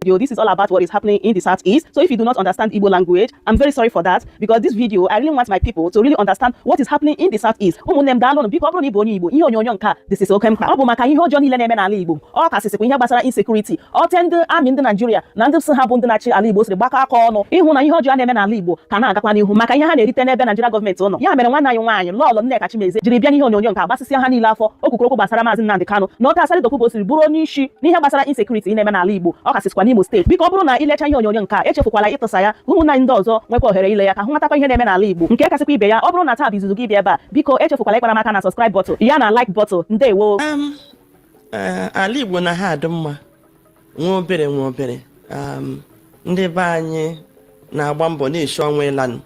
Video. This is all about what is happening in the Southeast. So if you do not understand Igbo language, I'm very sorry for that, because this video, I really want my people to really understand what is happening in the Southeast. Ụmụnne m, daalụnụ. Biko, ọ bụrụ na ị bụ onye Igbo, ihe onyonyo nke a dịsịsị oke mkpa. Ọ bụ maka ihe ọjọọ niile na-eme n'ala Igbo, ọ kasịsịkwa ihe gbasara insecurity. Ote ndị army ndị Naijiria na ndị si ha bụ ndị na-achị ala Igbo siri gbakọ aka ọnụ ịhụ na ihe ọjọọ a na-eme n'ala Igbo ka na-agakwa n'ihu, maka ihe ha na-erite n'ebe Naijiria gọọmenti ụnọ. Ya mere nwanne anyị nwaanyị, Lọlọ Nneka Chimezie, jiri bịa n'ihe onyonyo nke a gbasịsịa ha niile afọ. O kwukwuru okwu gbasara Maazị Nnamdị Kanụ na ote Asari Dokubo siri bụrụ onye isi n'ihe gbasara insecurity na-eme n'ala Igbo, ọ kasịsịkwa n'Imo Steeti. Biko, ọ bụrụ na ilecha ihe onyonyo nke a, echefukwala ịtụsa ya ka ụmụnna anyị ndị ọzọ nwekwa ohere ile ya, ka hụ nwatakwa ihe na-eme n'ala Igbo. Nke kasịkwa ibe ya, ọ bụrụ na taa bụ izuzu gị bịa ebe a, biko echefukwala ịkpara m aka na subscribe button ya na like button. Ndewo. Ala Igbo na ha adị mma nwa obere nwa obere. Ndị be anyị na-agba mbọ na-eshi ọnwa ịlanụ.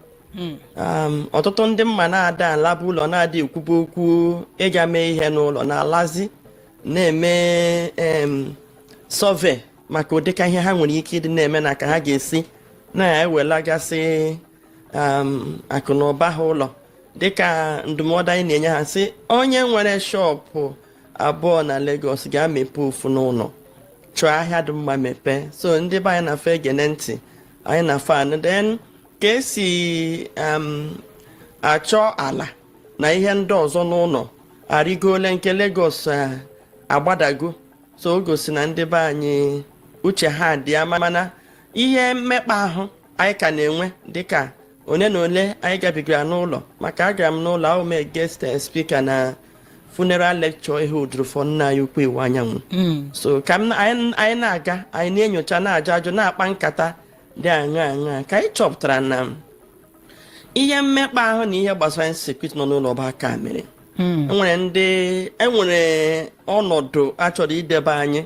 Ọtụtụ ndị mma na-ada alaba ụlọ, na-ada ekwube okwu ịga mee ihe n'ụlọ, na-alazi na-eme survey maka ụdịka ihe ha nwere ike ịdị na-eme na ka ha ga-esi na-ewelagasị akụ na ụba ha ụlọ. Dịka ndụmọdụ anyị na-enye ha, sị onye nwere shop abụọ na Lagos ga-amepe ofu n'ụlọ, chọọ ahịa dị mma mepee. So ndị be anyị na-afe egene ntị anyị na fan. Then ka esi achọ ala na ihe ndị ọzọ n'ụlọ arịgole, nke Lagos agbadago. So o gosi na ndị be anyị uche ha dị ya, mana ihe mmekpa ahụ anyị ka na-enwe, dịka one na ole anyị gabigara n'ụlọ, maka agara m n'ụlọ ahụ mee guest speaker na funeral lecture ihe uduru for nna anyị ukwu Iwuanyanwu. So ka m anyị na-aga, anyị na-enyocha, na-ajụ ajụ, na-akpa nkata dị aṅa aṅa, ka anyị chọpụtara na ihe mmekpa ahụ na ihe gbasara insecurity nọ n'ụlọ ọba aka mere enwere ndị enwere ọnọdụ achọrọ idebe anyị.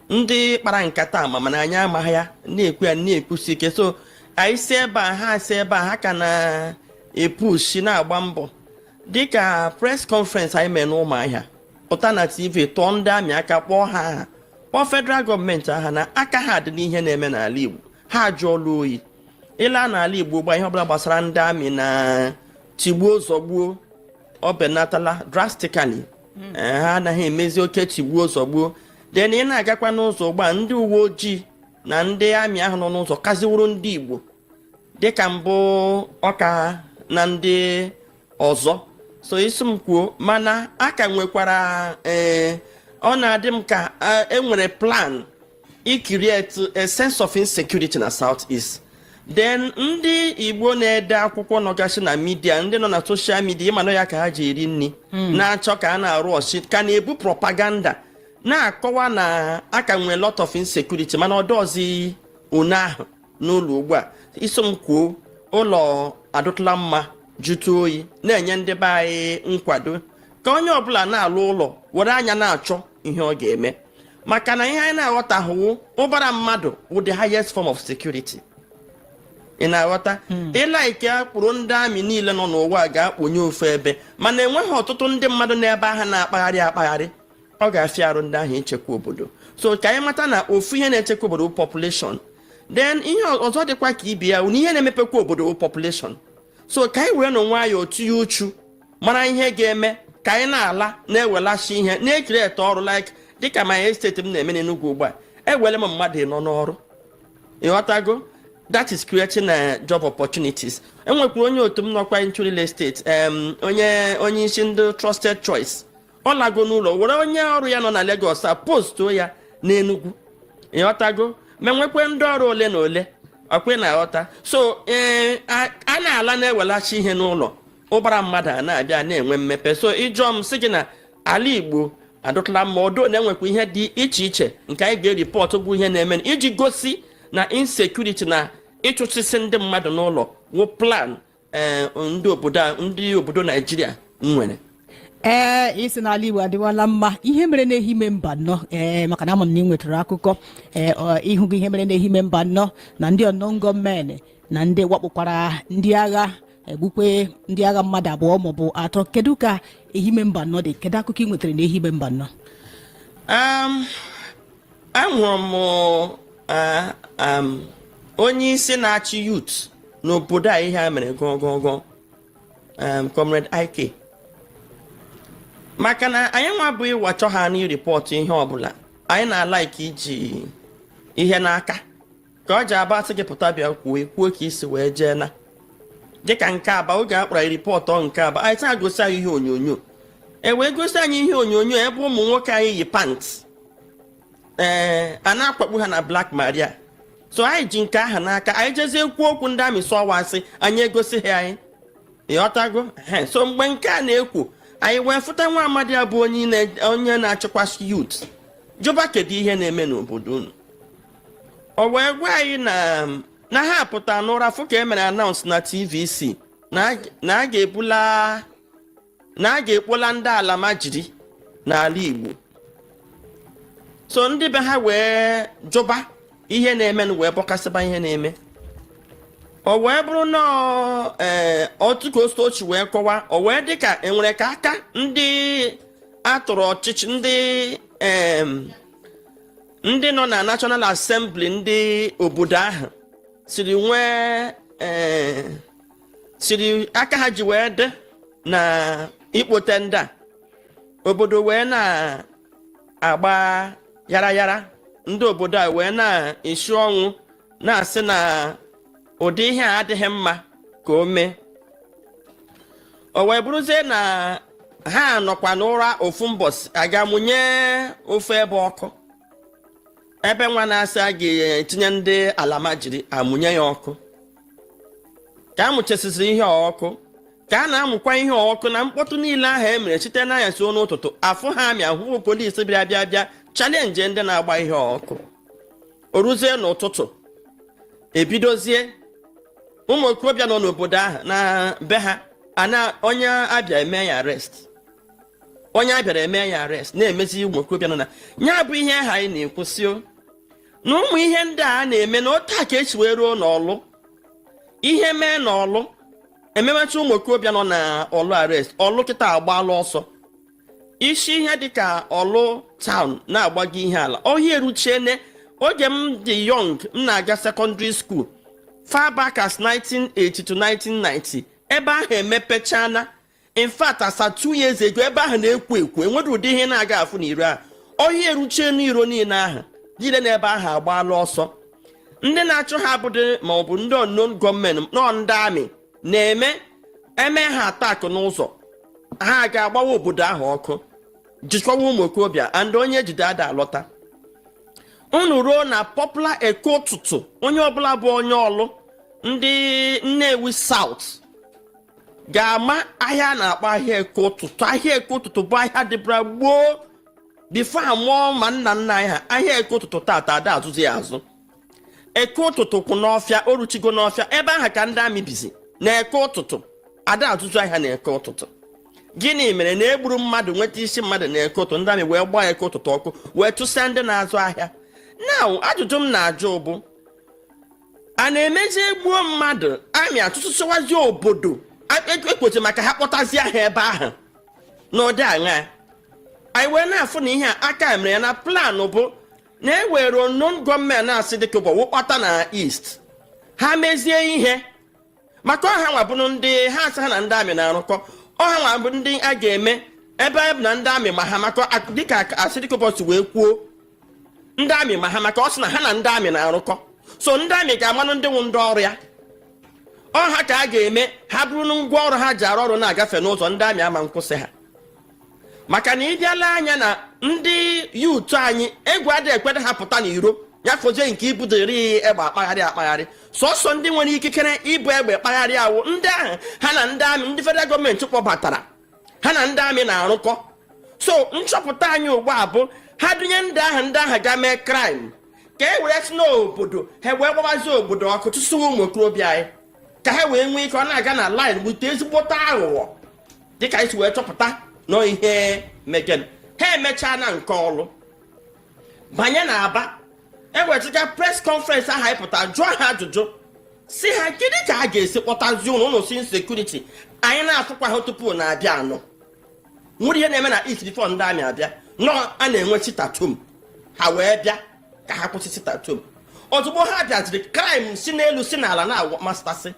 Ndị kpara nkata ama, mana anyị amaghị ya, na-ekwu ya, na-ekwusi ike. So anyị si ebe a, ha si ebe a, ha ka na-epushi, na-agba mbọ. Dịka press conference anyị mere n'Ụmụahịa, pụta na TV, tụọ ndị army aka, kpọọ ha aha, kpọọ federal gọọmenti aha na aka ha dị n'ihe na-eme n'ala Igbo. Ha ajụọla oyi ịla n'ala Igbo gba ihe ọbụla gbasara ndị army na tigbuo zọgbuo, ọ benatala drastically. Ha anaghị emezi oke tigbuo zọgbuo. Then ị na-agakwa n'ụzọ ugbu a, ndị uwe ojii na ndị army ahụ nọ n'ụzọ kaziwuru ndị Igbo dịka mbụ ọka na ndị ọzọ. So isi m kwuo, mana a ka nwekwara, ee, ọ na-adị m ka enwere plan i create a sense of insecurity na South East. Then ndị Igbo na-ede akwụkwọ nọgasị na media, ndị nọ na social media, ịmanụ ya ka ha ji eri nri, na-achọ ka a na-arụ ọchị, ka na-ebu propaganda na-akọwa na a ka nwee lot of insecurity, mana ọ dọzi one ahụ n'ụlọ ugbu a. Iso m kwuo, ụlọ adụtụla mma, jụtụ oyi, na-enye ndị be anyị nkwado ka onye ọbụla na-alụ ụlọ were anya na-achọ ihe ọ ga-eme, maka na ihe anyị na-aghọtahụwo, ụbara mmadụ wụ the highest form of security. Ị na-aghọta? Ịlaike akpụrụ ndị army niile nọ n'ụwa ga-akpụnye ofu ebe, mana enweghị ọtụtụ ndị mmadụ n'ebe ahụ na-akpagharị akpagharị, ọ ga-afịa arụ ndị ahụ ichekwa obodo. So ka anyị mata na ofu ihe na-echekwa obodo bụ population. Then ihe ọzọ dịkwa ka ibe ya, na ihe na-emepekwa obodo bụ population. So ka anyị were nụ nwayọọ tinye uchu, mara ihe ga-eme ka anyị na-ala na-ewelachi ihe, na-ecreate ọrụ, like dịka my estate m na-eme n'Enugu ugbu a, ewele m mmadụ ịnọ n'ọrụ. Ịghọtago? That is creating job opportunities. Enwekwara onye otu m nọkwa into real estate, onye isi ndị Trusted Choice, ọ lago n'ụlọ, were onye ọrụ ya nọ na Lagos a postuo ya n'Enugu. Ịghọtago? Ma nwekwe ndị ọrụ ole na ole ọkwe na-aghọta. So ee, a na-ala na-ewelachi ihe n'ụlọ, ụbara mmadụ a na-abịa na-enwe mmepe. So ịjụọ m, sị gị na ala Igbo adụtala mma odo, na-enwekwa ihe dị iche iche nke anyị ga-ereport bụ ihe na-eme iji gosi na insecurity na ịchụsịsị ndị mmadụ n'ụlọ wụ plan ee ndị obodo ndị obodo Naijiria nwere. Ee, isi n'ala Igbo adịwala mma. Ihe mere n'Ehime Mbano, ee, maka na ama m na ị nwetara akụkọ, ee, ịhụgo ihe mere n'Ehime Mbano na ndị unknown gunmen na ndị wakpokwara ndị agha, egbukwe ndị agha mmadụ abụọ maọbụ atọ. Kedu ka Ehime Mbano dị? Kedu akụkọ ị nwetara n'Ehime Mbano? Ahụrụ m onye isi na-achị youth n'obodo a ihe a mere gọgọgọ, Comrade Ike, maka na anyị nwa bụ ịwachọ ha na report ihe ọbụla anyị na-alike iji Ihe n'aka ka ọ ji aba asị gị pụta bịa kwuo, kwuo ka isi wee jee na dịka nke Aba. Oge a kpọrọ anyị report nke Aba, anyị taa gosi anyị ihe onyonyo, e wee gosi anyị ihe onyonyo ebe ụmụ nwoke anyị yi pant, ee, a na-akwakpu ha na Black Maria. So anyị ji nke ahụ n'aka, anyị jezie kwuo okwu ndị amị sọwasị anyị egosighị anyị. Ịghọtago? Ehe. So mgbe nke a na-ekwu, anyị wee fụta nwa amadi a bụ onye na-achịkwasị youth, jụba kedu ihe na-eme n'obodo unu. O wee gwa anyị na ha pụta n'ụra fụ ka e mere announce na TVC na a ga-ebula, na a ga-ekpola ndị alamajiri n'ala Igbo. So ndị be ha wee jụba ihe na-eme, wee bọkasịba ihe na-eme. O wee bụrụ na ee, otu ka ochi wee kọwa, o wee dị ka enwere ka aka ndị atụrụ ọchịchị, ndị nọ na National Assembly, ndị obodo ahụ siri nwee, ee, siri aka ha ji wee dị na ikpote ndị a. Obodo wee na-agba yara yara, ndị obodo a wee na-esi ọnwụ, na-asị na ụdị ihe a adịghị mma ka o mee. O wee bụrụzie na ha nọkwa n'ụra ofu mbọsị, aga mụnye ofu ebe ọkụ, ebe nwa na-asị a ga-etinye ndị alamajiri, amụnye ya ọkụ. Ka a mụchasịsịrị ihe ọkụ, ka a na-amụkwa ihe ọkụ na mkpọtụ niile ahụ e mere site n'anyasị n'ụtụtụ, afụ ha amị ahụhụ polisi bịa bịa bịa challenge ndị na-agba ihe ọkụ. O ruzie n'ụtụtụ, ebidozie ụmụ okorobịa nọ n'obodo ahụ na be ha ana onye abịa eme ya arrest, onye abịara eme ya arrest, na-emezi ụmụ okorobịa nọ na ya. Bụ ihe ahụ anyị na-ekwusị o, na ụmụ ihe ndị a na-eme na otu a ka esi wee ruo n'Ọlụ. Ihe mee n'Ọlụ, ememecha ụmụ okorobịa nọ na Ọlụ arrest. Ọlụ kịta agbaala ọsọ isi ihe dịka Ọlụ town na-agbago ihe ala ọhịa eruchiene. Oge m dị young, m na-aga secondary school, far back as 1980 to 1990, ebe ahụ emepechana. In fact, asa 2 years ago, ebe ahụ na-ekwo ekwo, enwere ụdị ihe na-aga afụ n'iro ahụ. Ọhịa eruchie n'iro niile ahụ niile n'ebe ahụ agbaala ọsọ. Ndị na-achụ ha abụdị ma ọ bụ ndị unknown gunmen nọ, ndị amị na-eme eme ha attack n'ụzọ, ha ga-agbawa obodo ahụ ọkụ, jikọwa ụmụ okorobịa and onye ejide ada alọta. Unu ruo na popular Eke Ụtụtụ, onye ọbụla bụ onye Ọlụ, ndị Nnewi South ga-ama ahịa a na-akpọ ahịa Eke Ụtụtụ. Ahịa Eke Ụtụtụ bụ ahịa dịbara gboo before amụọ ma nna nna anyị ha. Ahịa Eke Ụtụtụ tata ada azụzi ya azụ. Eke Ụtụtụ kwụ n'ọfịa, o ruchigo n'ọfịa. Ebe ahụ ka ndị amị bizi na Eke Ụtụtụ. Ada azụzụ ahịa na Eke Ụtụtụ. Gịnị mere na egburu mmadụ, nweta isi mmadụ na Eke Ụtụtụ, ndị amị wee gbaa Eke Ụtụtụ ọkụ, wee tụsịa ndị na-azụ ahịa? Now, ajụjụ m na-ajụ bụ, a na-emezi egbuo mmadụ, amị atụtụsịwazi obodo ekwochi maka ha kpọtazie ha ebe ahụ n'ụdị aṅa? Anyị wee na-afụ na ihe a aka mere ya na plan bụ na e were unknown gunmen na-asị dịka ụbọ wụkpọta na East, ha mezie ihe maka ọha nwa bụrụ ndị ha asị ha na ndị amị na-arụkọ. Ọha nwa bụ ndị a ga-eme ebe bụ na ndị amị ma ha, maka dịka asị dịka ụbọchị wee kwuo, ndị amị ma ha, maka ọ sị na ha na ndị amị na-arụkọ. So ndị amị ga-amanụ ndị nwụ ndị ọrụ ya. Ọha ka a ga-eme ha bụrụ ngwa ọrụ ha ji arụ ọrụ na-agafe n'ụzọ, ndị amị ama nkwụsị ha. Maka na ịbịala anya na ndị youth anyị, egwu adịghị ekwede ha pụta n'iro ya fozie nke ibudori egbe akpagharị akpagharị. Sọsọ ndị nwere ikikere ibu egbe kpagharị awụ ndị ahụ ha na ndị amị, ndị federal gọọmenti kpọbatara, ha na ndị amị na-arụkọ. So nchọpụta anyị ugbu a bụ ha dunye ndị ahụ, ndị ahụ ga mee crime ka e were si n'obodo ha wee gbabazie obodo ọkụ, tụsụwa ụmụ okorobịa anyị, ka ha wee nwee ike ọ na-aga na line gbute ezigbote aghụghọ, dịka anyị si wee chọpụta nọ ihe megen. Ha emechaa na nke Ọlụ, banye na Aba, ewetụga press conference ahụ, anyị pụta jụọ ha ajụjụ, si ha kedu ka a ga-esi kpọtazi ụnụ ụnụ si insecurity anyị na-afụkwa ha tupu na-abịa anọ nwere ihe na-eme na East before ndị amị abịa nọ a na-enwe sit-at-home. Ha wee bịa ka ha kwụsị sit-at-home. Ozugbo ha bịaziri, crime si n'elu si n'ala na-amastasị.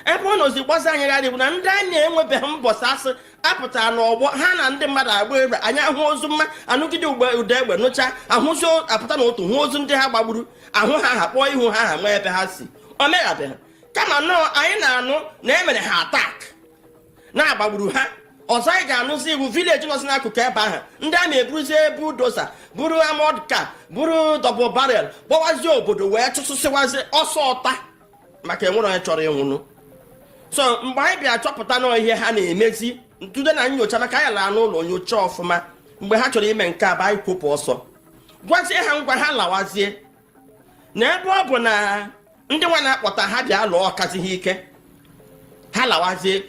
Ebe ọ nọzi gbazi anyị gharị bụ na ndị anyị enwebeghị mbọsị asị apụtara n'ọgbọ ha na ndị mmadụ agba egbe, anyị ahụ ozu mma anụgide ugbe ụda egbe nụcha ahụzi apụta n'otu hụ ozu ndị ha gbagburu ahụ ha, ha kpọọ ihu ha, ha nwee ebe ha si. O meghabeghị, kama nnọọ anyị na-anụ na emere ha attack, na-agbagburu ha. Ọzọ anyị ga-anụzi iwu village nọzi n'akụkụ ebe ahụ, ndị a na-eburuzie bulldozer, buru armored car, buru double barrel, gbawazie obodo wee chụsụsịwazi ọsọ ọta, maka enwere onye chọrọ ịnwụnụ. So mgbe anyị bịa chọpụta na ihe ha na-emezi ntụde na nyocha, maka anyị lara n'ụlọ nyocha ọfụma, mgbe ha chọrọ ime nke a bụ anyị kwụpụ ọsọ gwazie ha ngwa ha lawazie, na ebe ọ bụ na ndị nwa na-akpọta ha bịa lụọ ọkazi ha ike, ha lawazie.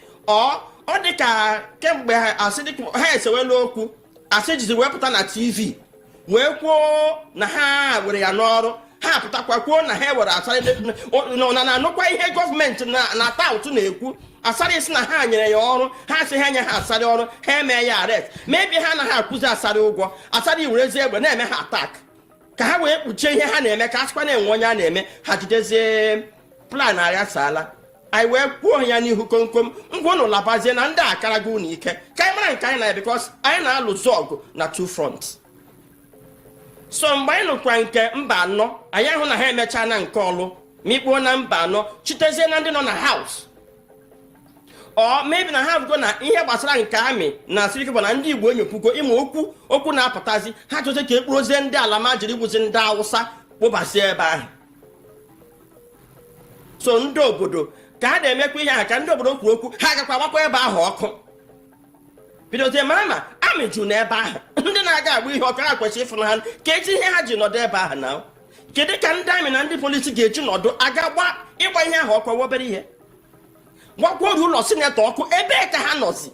Ọ dị ka kemgbe ha asị dịka ha esewela okwu, asị jizi wee pụta na TV wee kwuo na ha were ya n'ọrụ. Ha pụtakwa kwuo na ha were Asari na na-anụkwa ihe gọọmenti na tout na-ekwu. Asari sị na ha nyere ya ọrụ, ha sị ha nye ha Asari ọrụ, ha eme ya arrest. Maybe ha anaghị akwụzi Asari ụgwọ. Asari werezie egbe na-eme ha attack ka ha wee kpuchie ihe ha na-eme, ka a sịkwa na-enwe onye a na-eme ha jidezie plan aghasaala. Anyị wee kwuo ya n'ihu komkom, ngwa ụnụ labazie na ndị akara gị unu ike, ka anyị mara nke anyị na, because anyị na-alụzi ọgụ na two fronts. So mgbe anyị nụkwa nke Mbano, anyị ahụ na ha emechaa na nke ọlụ mikpuo na Mbano, chitezie na ndị nọ na house, ọ maybe na ha go na ihe gbasara nke amị na sirike bụ na ndị Igbo enyopugo ịma okwu okwu na-apụtazi, ha chọzie ka ekpurozie ndị ala ma jiri gbuzi ndị Awụsa kpụbasie ebe ahụ. So ndị obodo ka a na-emekwa ihe ahụ, ka ndị obodo kwuru okwu, ha agakwa agbakwa ebe ahụ ọkụ, bidozie mara ma amị juru n'ebe ahụ. Ndị na-aga agba ihe ọkụ, ha kwesịrị ịfụ na ha ka eji ihe ha ji nọdụ ebe ahụ. Na kedu ka ndị amị na ndị polisi ga-eji nọdụ aga gba ịgba ihe ahụ ọkụ? Obere ihe gbakwuo ụlọ senator ọkụ, ebee ka ha nọzi?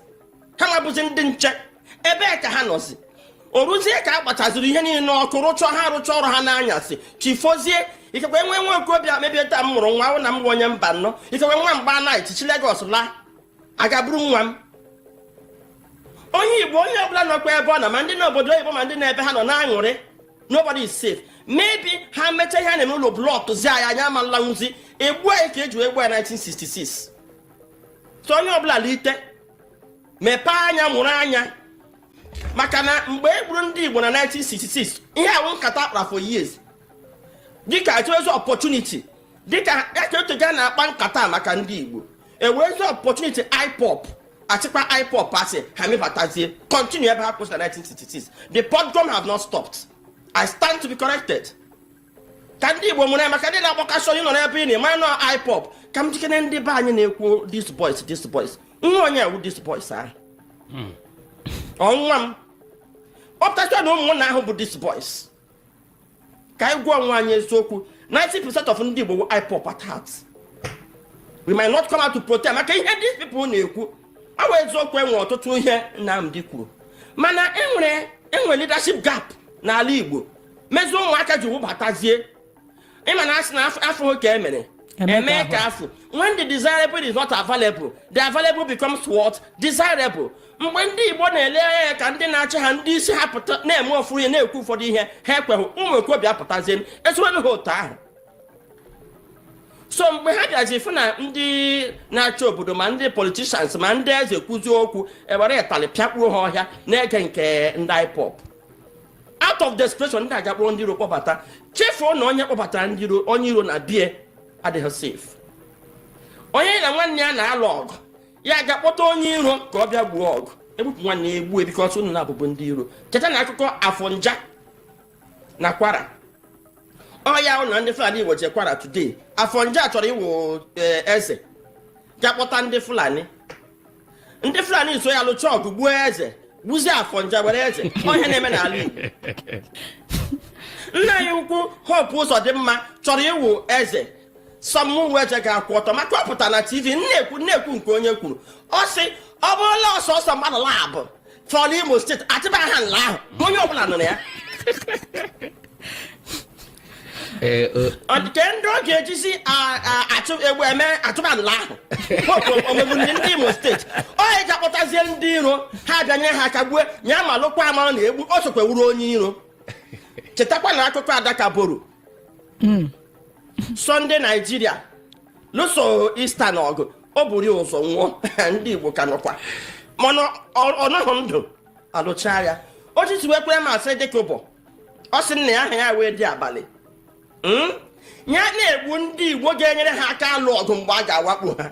Ha nwabụzi ndị nche, ebee ka ha nọzi? O ruzie ka a gbachaziri ihe niile n'ọkụ, rụchọ ha rụcha ọrụ ha n'anyasị, chifozie. Ikekwe nwe nwe okorobịa mebie taa, m mụrụ nwa ahụ na m bụ onye Mbano, ikekwe nwa mgba night chi Legọs laa, aga buru nwa m. Onye Igbo, onye ọbụla nọkwa ebe ọ na, ma ndị n'obodo oyibo ma ndị na-ebe ha nọ na-aṅụrị, nobody is safe. Maybe ha mechaa ihe a na-eme ụlọ block zi anyị, anya ama nlanwụzi egbu anyị ka eji wee gbuo ya 1966. So onye ọbụla lite mepee anya, mụrụ anya, maka na mgbe e gburu ndị Igbo na 1966, ihe awụ nkata akpara for years, dịka ezi opportunity, dịka ya ka otu na-akpa nkata maka ndị Igbo ewerezi opportunity IPOB achịkwa IPOB asị ha mebatazie, continue ebe ha kwụsịrị na 1966. The pogrom have not stopped. I stand to be corrected. Ka ndị Igbo mụrụ ya, maka ndị na-agbakasị onye nọ n'ebe ị na-eme nọ IPOB, ka m jikere ndị be anyị na-ekwu this boys, this boys, nwa onye ewu this boys ahụ, ọnwa m ọpụtacha na ụmụnna ahụ bụ this boys. Ka anyị gwa onwe anyị eziokwu, 90% of ndị Igbo bụ IPOB at heart. We might not come out to protest maka ihe these people na-ekwu. Ọ bụ eziokwu, enwere ọtụtụ ihe Nnamdi kwuru, mana enwere leadership gap n'ala Igbo mezie ụmụaka ji wụbatazie. Ịma na asị na afọ ka e mere eme eme ka ka afọ. When the desirable is not available, the available becomes what? Desirable. Mgbe ndị Igbo na-ele anya ya ka ndị na-achị ha, ndị isi ha pụta na-eme ụfọdụ ihe, na-ekwu ụfọdụ ihe, ha ekweghị. Ụmụ okorobịa apụtazie eziwenụ ha otu ahụ. So mgbe ha bịazi fụ na ndị na-achị obodo, ma ndị politicians ma ndị eze, kwuzie okwu, ewere ịtalị pịakpuo ha ọhịa na-ege nke ndị IPOB. Out of desperation, ndị aja kpọrọ ndị iro kpọbata, chefuo na onye kpọbatara ndị iro, onye iro na bie adịghị safe. Onye na nwanne ya na-alụ ọgụ, ya ga kpọta onye iro ka ọ bịa gbuo ọgụ, egbupụ nwanne ya, egbue, because unu na-abụbụ ndị iro. Cheta na akụkọ Afọnja na Kwara, ọ ya hụ na ndị Fulani Igbo je Kwara today. Afọnja chọrọ iwu eze, ga kpọta ndị Fulani. Ndị Fulani so ya lụcha ọgụ, gbuo eze, gbuzie Afọnja, were eze. Ọhịa na-eme n'ala Igbo. Nna anyị ukwu Hope Uzodimma chọrọ iwu eze, sọmụwu eze ga-akwụ ọtọ, maka ọ pụta na TV na-ekwu na-ekwu nke onye kwuru. Ọ sị ọ bụrụla ọsọsọ mmadụ labụ fọrọ Imo Steeti, atịba ha nla ahụ, onye ọbụla nụrụ ya. Ọ dị ka ndị ọ ga-ejizi achụ egbu eme atụba nla ahụ. Hope omegbu ndị Imo Steeti, ọ ga akpọtazie ndị iro ha bịanye ha aka gbue ya, ma lụkwa amara na egbu o sokwa wuru onye iro. Chetakwa na akụkọ Adaka boro Sunday Nigeria lụso Eastern ọgụ. O buru ya ụzọ nwụọ, ndị Igbo ka nọkwa, mana ọ nọghị ndụ alụcha ya. O jisiwekwa ya masị dịka ụbọ ọ sị nna ya aha ya wee dị abalị. Ya na-egbu ndị Igbo ga-enyere ha aka alụ ọgụ mgbe a ga-awakpo ha.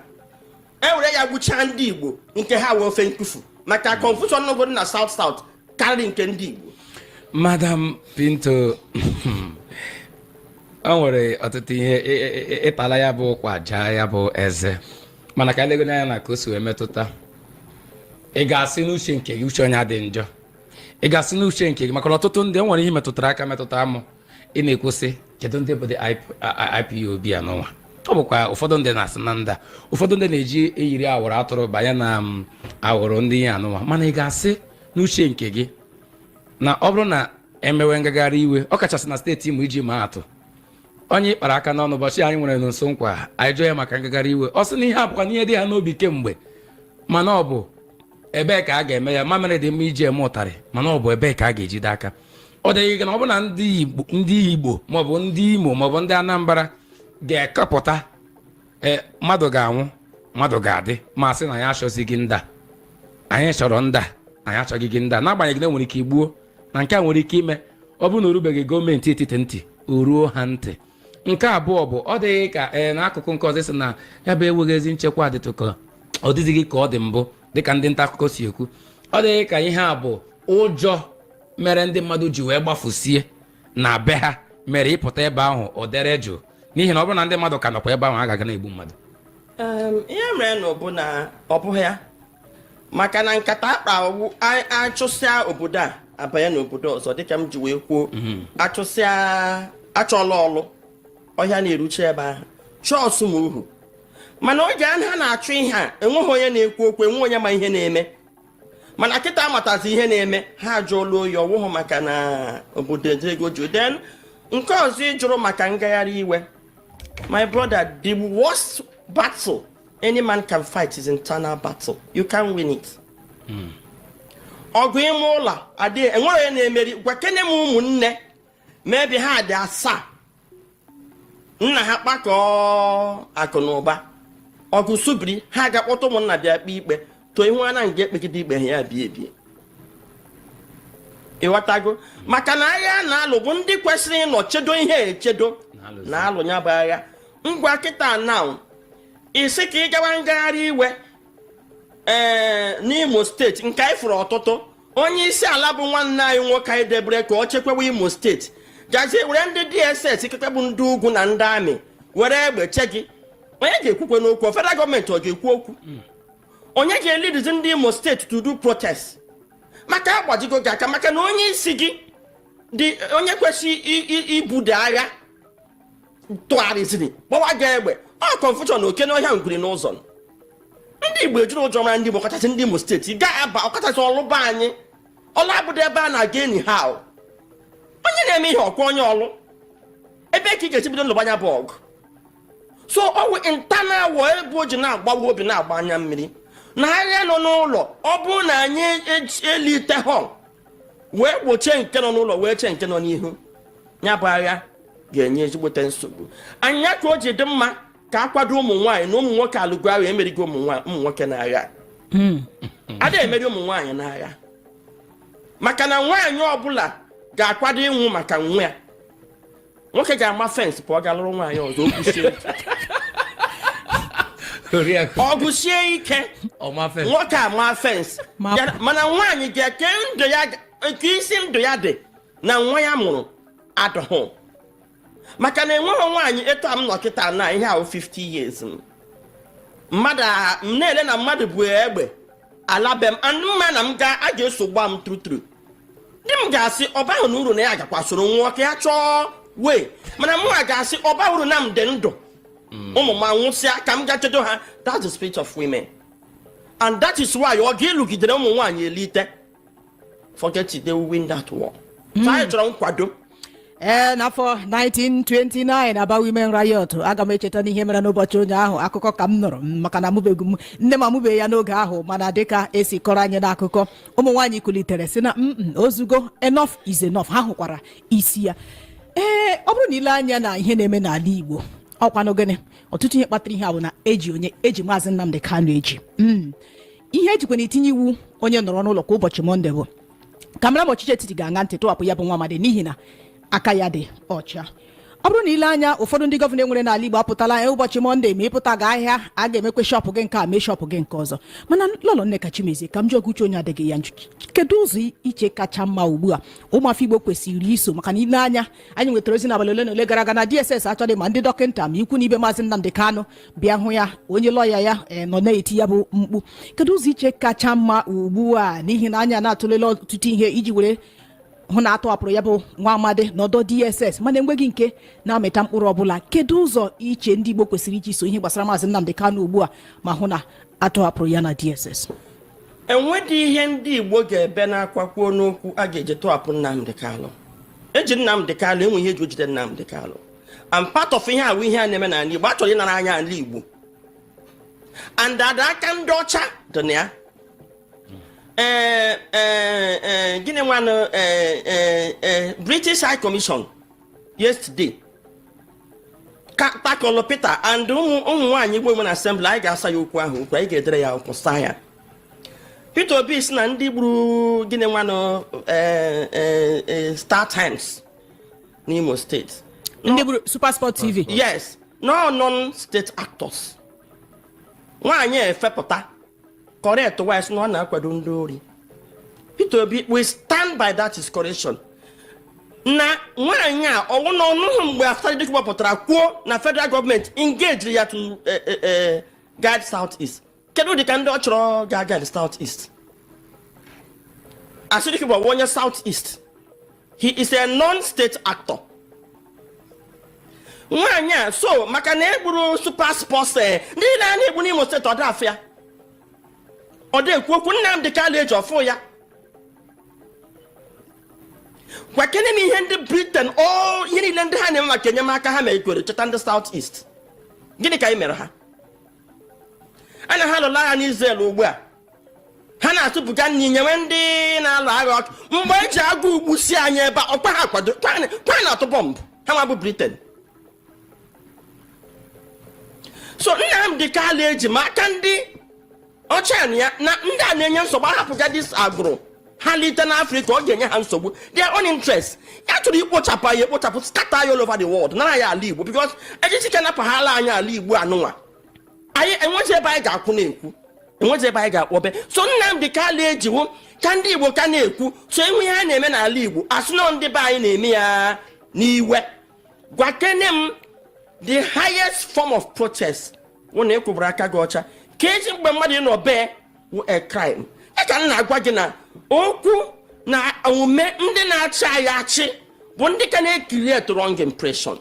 E were ya gbuchaa ndị Igbo nke ha wee ofe nkufu, maka confusion nọgoro na South South karịrị nke ndị Igbo. Madam Pinto, o nwere ọtụtụ ihe ịtala ya bụ ụkwa jaa ya bụ eze, mana ka elego anya na ka o si wee metụta. Ị ga-asị n'uche nke gị, uche onye adị njọ, ị ga-asị n'uche nke gị, maka na ọtụtụ ndị e nwere ihe metụtara aka metụta mụ, ị na-ekwusị, kedu ndị bụ the IPOB a n'ụwa? Ọ bụkwa ụfọdụ ndị na-asị na nda, ụfọdụ ndị na-eji eyiri awụrụ atụrụ banye na awụrụ ndị ihe anụnwa. Mana ị ga-asị n'uche nke gị na ọ bụrụ na emewe ngagharị iwe, ọ kachasị na steeti Imo, iji maa atụ, onye kpara aka n'ọnụ ụbọchị anyị nwere nso nkwa anyị jụọ ya maka ngagharị iwe, ọ sị na ihe a bụkwa n'ihe dị ha n'obi kemgbe, mana ọ bụ ebee ka a ga-eme ya? Mamịrị dị mma iji eme ụtarị, mana ọ bụ ebee ka a ga-ejide aka? Ọ dịghị gị na ọ bụ na ndị Igbo maọbụ ndị Imo maọbụ ndị Anambra ga-ekepụta, ee, mmadụ ga-anwụ, mmadụ ga-adị, ma sị na ya achọzighị nda, anyị chọrọ nda, anyị achọghị gị nda, n'agbanyeghị na enwere ike igbuo na nke a nwere ike ime, ọ bụrụ na o rubeghị gọọmenti etiti ntị, o ruo ha ntị. Nke abụọ bụ, ọ dịghị ka, ee, n'akụkụ nke ọzọ, sị na ya bụ enweghị ezi nchekwa dịtụ ka ọ dịzighị ka ọ dị mbụ, dịka ndị nta akụkọ si ekwu, ọ dịghị ka ihe a bụ ụjọ mere ndị mmadụ ji wee gbafusie na be ha, mere ịpụta ebe ahụ ọ dere jụụ, n'ihi na ọ bụrụ na ndị mmadụ ka nọkwa ebe ahụ, a ga-aga na-egbu mmadụ. Ihe mere na ọ bụ na ọ bụghị ya, maka na nkata akpa owu achụsịa obodo a abanye n'obodo ọzọ, dịka m ji wee kwuo, achụsịa achọla ọlụ ọhịa na-eruche ebe ahụ chọọ ọsụmohu. Mana oge a ha na-achụ ihe a, enweghị onye na-ekwu okwu, enwe onye ma ihe na-eme. Mana kịta amatazi ihe na-eme, ha ajụọla oyi ọwụhụ maka na obodo ego ju. Then nke ọzọ ị jụrụ maka ngagharị iwe, my brother, the worst battle any man can fight is internal battle. You can't win it. Ọgụ ime ụlọ adịghị, enwere onye na-emeri. Gwa kene m, ụmụnne mebi ha dị asaa, nna ha kpakọọ akụ na ụba, ọgụ subiri, ha ga-akpọta ụmụnna bịa kpee ikpe, too ihu ana nga ekpegide ikpe ha ya bie ebie. Ịghọtago? Maka na agha a na-alụ bụ ndị kwesịrị ịnọ chedo ihe echedo Na-alụzi. Na-alụ ya bụ agha. Ngwa, kịta now, isi ka ị gawa ngagharị iwe, ee, n'Imo Steeti nke anyị fụrụ ọtụtụ, onye isi ala bụ nwanne anyị nwoke anyị debere ka ọ chekwawa Imo Steeti, gazie were ndị DSS, ikekwe bụ ndị ugwu na ndị amị, were egbe che gị. Onye ga-ekwukwe n'okwu? Federal gọọmenti ọ ga-ekwu okwu? Onye ga-elidizi ndị Imo Steeti to do protest? Maka agbajigo gị aka, maka na onye isi gị dị, onye kwesịrị ibudo agha, tụgharịziri gbawa gị egbe. Ọ confusion, oke n'ọhịa, ngwuri n'ụzọ. Ndị Igbo ejiri ụjọ mara ndị Igbo, ọkachasị ndị Imo Steeti ga-aba, ọkachasị ọlụba anyị. Ọlụ abụdo ebe a na-aga anyhow. Onye na-eme ihe ọkwa onye ọlụ, ebe ka ị ga-esi bido nlụbanya bụ ọgụ? So ọwụ internal war ebe o ji na-agbawa obi, na-agba anya mmiri na agha nọ n'ụlọ. Ọ bụrụ na anyị elite họ wee gbochie nke nọ n'ụlọ, wee chee nke nọ n'ihu, ya bụ agha ga-enye ezigbote nsogbu anya. Ka o ji dị mma ka akwado ụmụ nwaanyị na ụmụ nwoke alụgo agha. Emerigo ụmụ nwoke n'agha, ada emeri ụmụ nwaanyị n'agha, maka na nwaanyị ọbụla ga-akwado ịnwụ maka nwa ya. Nwoke ga-ama fence pụọ ga lụrụ nwaanyị ọzọ, okwu sie ike. Oriakụ. Ọgụ sie ike. Ọma fence. Nwoke ama fence. Mana nwaanyị ga-eke ndụ ya, nke isi ndụ ya dị na nwa ya mụrụ adụhụ, maka na enweghị nwaanyị etu a m nọ kịta na ihe ahụ 50 years m mmadụ m na-ele na mmadụ bụ egbe ala be m and mma na m ga a ga-eso gba m true true. Di m ga-asị ọ baghị na uru na ya gakwa soro nwụọ ka ya chọọ wee, mana mụ a ga-asị ọ baghị uru na m dị ndụ, ụmụ m anwụsịa, ka m ga chedo ha. That's the spirit of women, and that is why ọ ga-ịlụgidere ụmụ nwaanyị elite. Forget it, they will win that war. So anyị chọrọ nkwado. Ee, n'afọ 1929, Aba Women Riot, aga m echeta n'ihe mere n'ụbọchị ụnyaahụ. Akụkọ ka m nụrụ, maka na amụbeghị m, nne m amụbeghị ya n'oge ahụ, mana dịka esi kọrọ anyị n'akụkọ, ụmụ nwaanyị kulitere si na ozugo, enough is enough. Ha hụkwara isi ya. Ee, ọ bụrụ na ile anya na ihe na-eme n'ala Igbo, Ọkwanụ gịnị? Ọtụtụ ihe kpatara ihe a bụ na eji onye eji Maazị Nnamdi Kanu eji. Ihe ejikwa na itinye iwu onye nọrọ n'ụlọ kwa ụbọchị Mọnde bụ ka mara ma ọchịchị etiti ga-aṅa ntị tọhapụ ya bụ nwa amadi, n'ihi na aka ya dị ọcha. Ọ bụrụ na ile anya, ụfọdụ ndị gọvanọ enwere n'ala Igbo apụtala ụbọchị Mọnde, ma ịpụta ga ahịa, a ga-emekwe shop gị nke a, mee shop gị nke ọzọ. Mana Lọlọ Nneka Chimezie, ka m jụọ gị, uche onye adịghị ya njọ, kedu ụzọ iche kacha mma ugbu a ụmụafọ Igbo kwesịrị iso? Maka na ile anya, anyị nwetara ozi n'abalị ole na ole gara aga na DSS achọghị ma ndị dọkịta ma ikwu na ibe Maazị Nnamdi Kanu bịa hụ ya. Onye lọya ya nọ na-eti ya bụ mkpu. Kedu ụzọ iche kacha mma ugbu a, n'ihi na anya na-atụlela ọtụtụ ihe iji were hụ na atọhapụrụ ya bụ nwa amadi n'ọdọ DSS, mana enweghị nke na-amịta mkpụrụ ọbụla? Kedu ụzọ iche ndị Igbo kwesịrị iji so ihe gbasara Maazị Nnamdi Kanu ugbu a ma hụ na atọhapụrụ ya na DSS? Enwedị ihe ndị Igbo ga-ebe na-akwakwuo n'okwu a ga-eji tọhapụ Nnamdi Kanu. Eji Nnamdi Kanu, enwe ihe eji ojide Nnamdi Kanu, and part of ihe awụ ihe a na-eme n'ala Igbo, a chọrọ ịnara anya ala Igbo, and ada aka ndị ọcha dị na ya. Ee ee ee, gịnị nwanụ? Ee ee ee, British High Commission yesterday ka takọlụ Peter and ụmụ ụmụ nwaanyị Igbo Women Assembly. Anyị ga-asa ya okwu ahụ, okwu anyị ga-edere ya akwụkwọ saa ya. Peter Obi si na ndị gburu, gịnị nwanụ, ee ee, Star Times n'Imo Steeti. Ndị gburu Super Sport TV. Yes, no, non state actors. Nwaanyị efepụta correct wise na ọ na-akwado ndị ori. Peter Obi, we stand by that his correction. Na nwaanyị a ọwụ na ọnụhụ mgbe Asari Dokubo pụtara kwuo na federal gọọmenti engage ya to guide South East. Kedu dị ka ndị ọ chọrọ ga guide South East? Asari Dokubo bụ onye South East. He is a non-state actor. Nwaanyị a so maka na egburu Super Sports, ndị na-ana egbu n'Imo Steeti, ọ dị afịa, ọ dị ekwu okwu. Nnamdị Kanu eji ọfụ ya. Gwakene m ihe ndị Britain o, ihe niile ndị ha na-eme maka enyemaka ha mekwere cheta ndị South East. Gịnị ka anyị mere ha? A na ha lụrụ agha n'Israel ugbu a, ha na-atụpụga nri nyewe ndị na-alụ agha ọkụ. Mgbe eji agụ ugbu si anyị ebe a, ọkwa ha kwado kwa kwa na-atụ bọmbụ ha nwa bụ Britain. So Nnamdị Kanu eji ma aka ndị ọcha na ya na ndị a na-enye nsogbu, ahapụga this agbụrụ ha lite n'Afrịka, ọ ga-enye ha nsogbu. Their own interest ya chọrọ ikpochapụ anyị ekpochapụ, scatter anyị all over the world, nara ya ala Igbo, because ejisike napụghala anyị ala Igbo anụnwa, anyị enwezi ebe anyị ga-akwụ na-ekwu, enwezi ebe anyị ga-akpọbe. So Nnamdị Kanu ejiwo ka ndị Igbo ka na-ekwu. So enwe ihe a na-eme n'ala Igbo, asị nọ ndị be anyị na-eme ya n'iwe. Gwakene m, the highest form of protest wụ na ịkwụbara aka gị ọcha ka eji mgbe mmadụ ịnọ bee wụ a crime. Ya ka m na-agwa gị na okwu na omume ndị na-achị anyị achị bụ ndị ka na-ecreate wrong impression.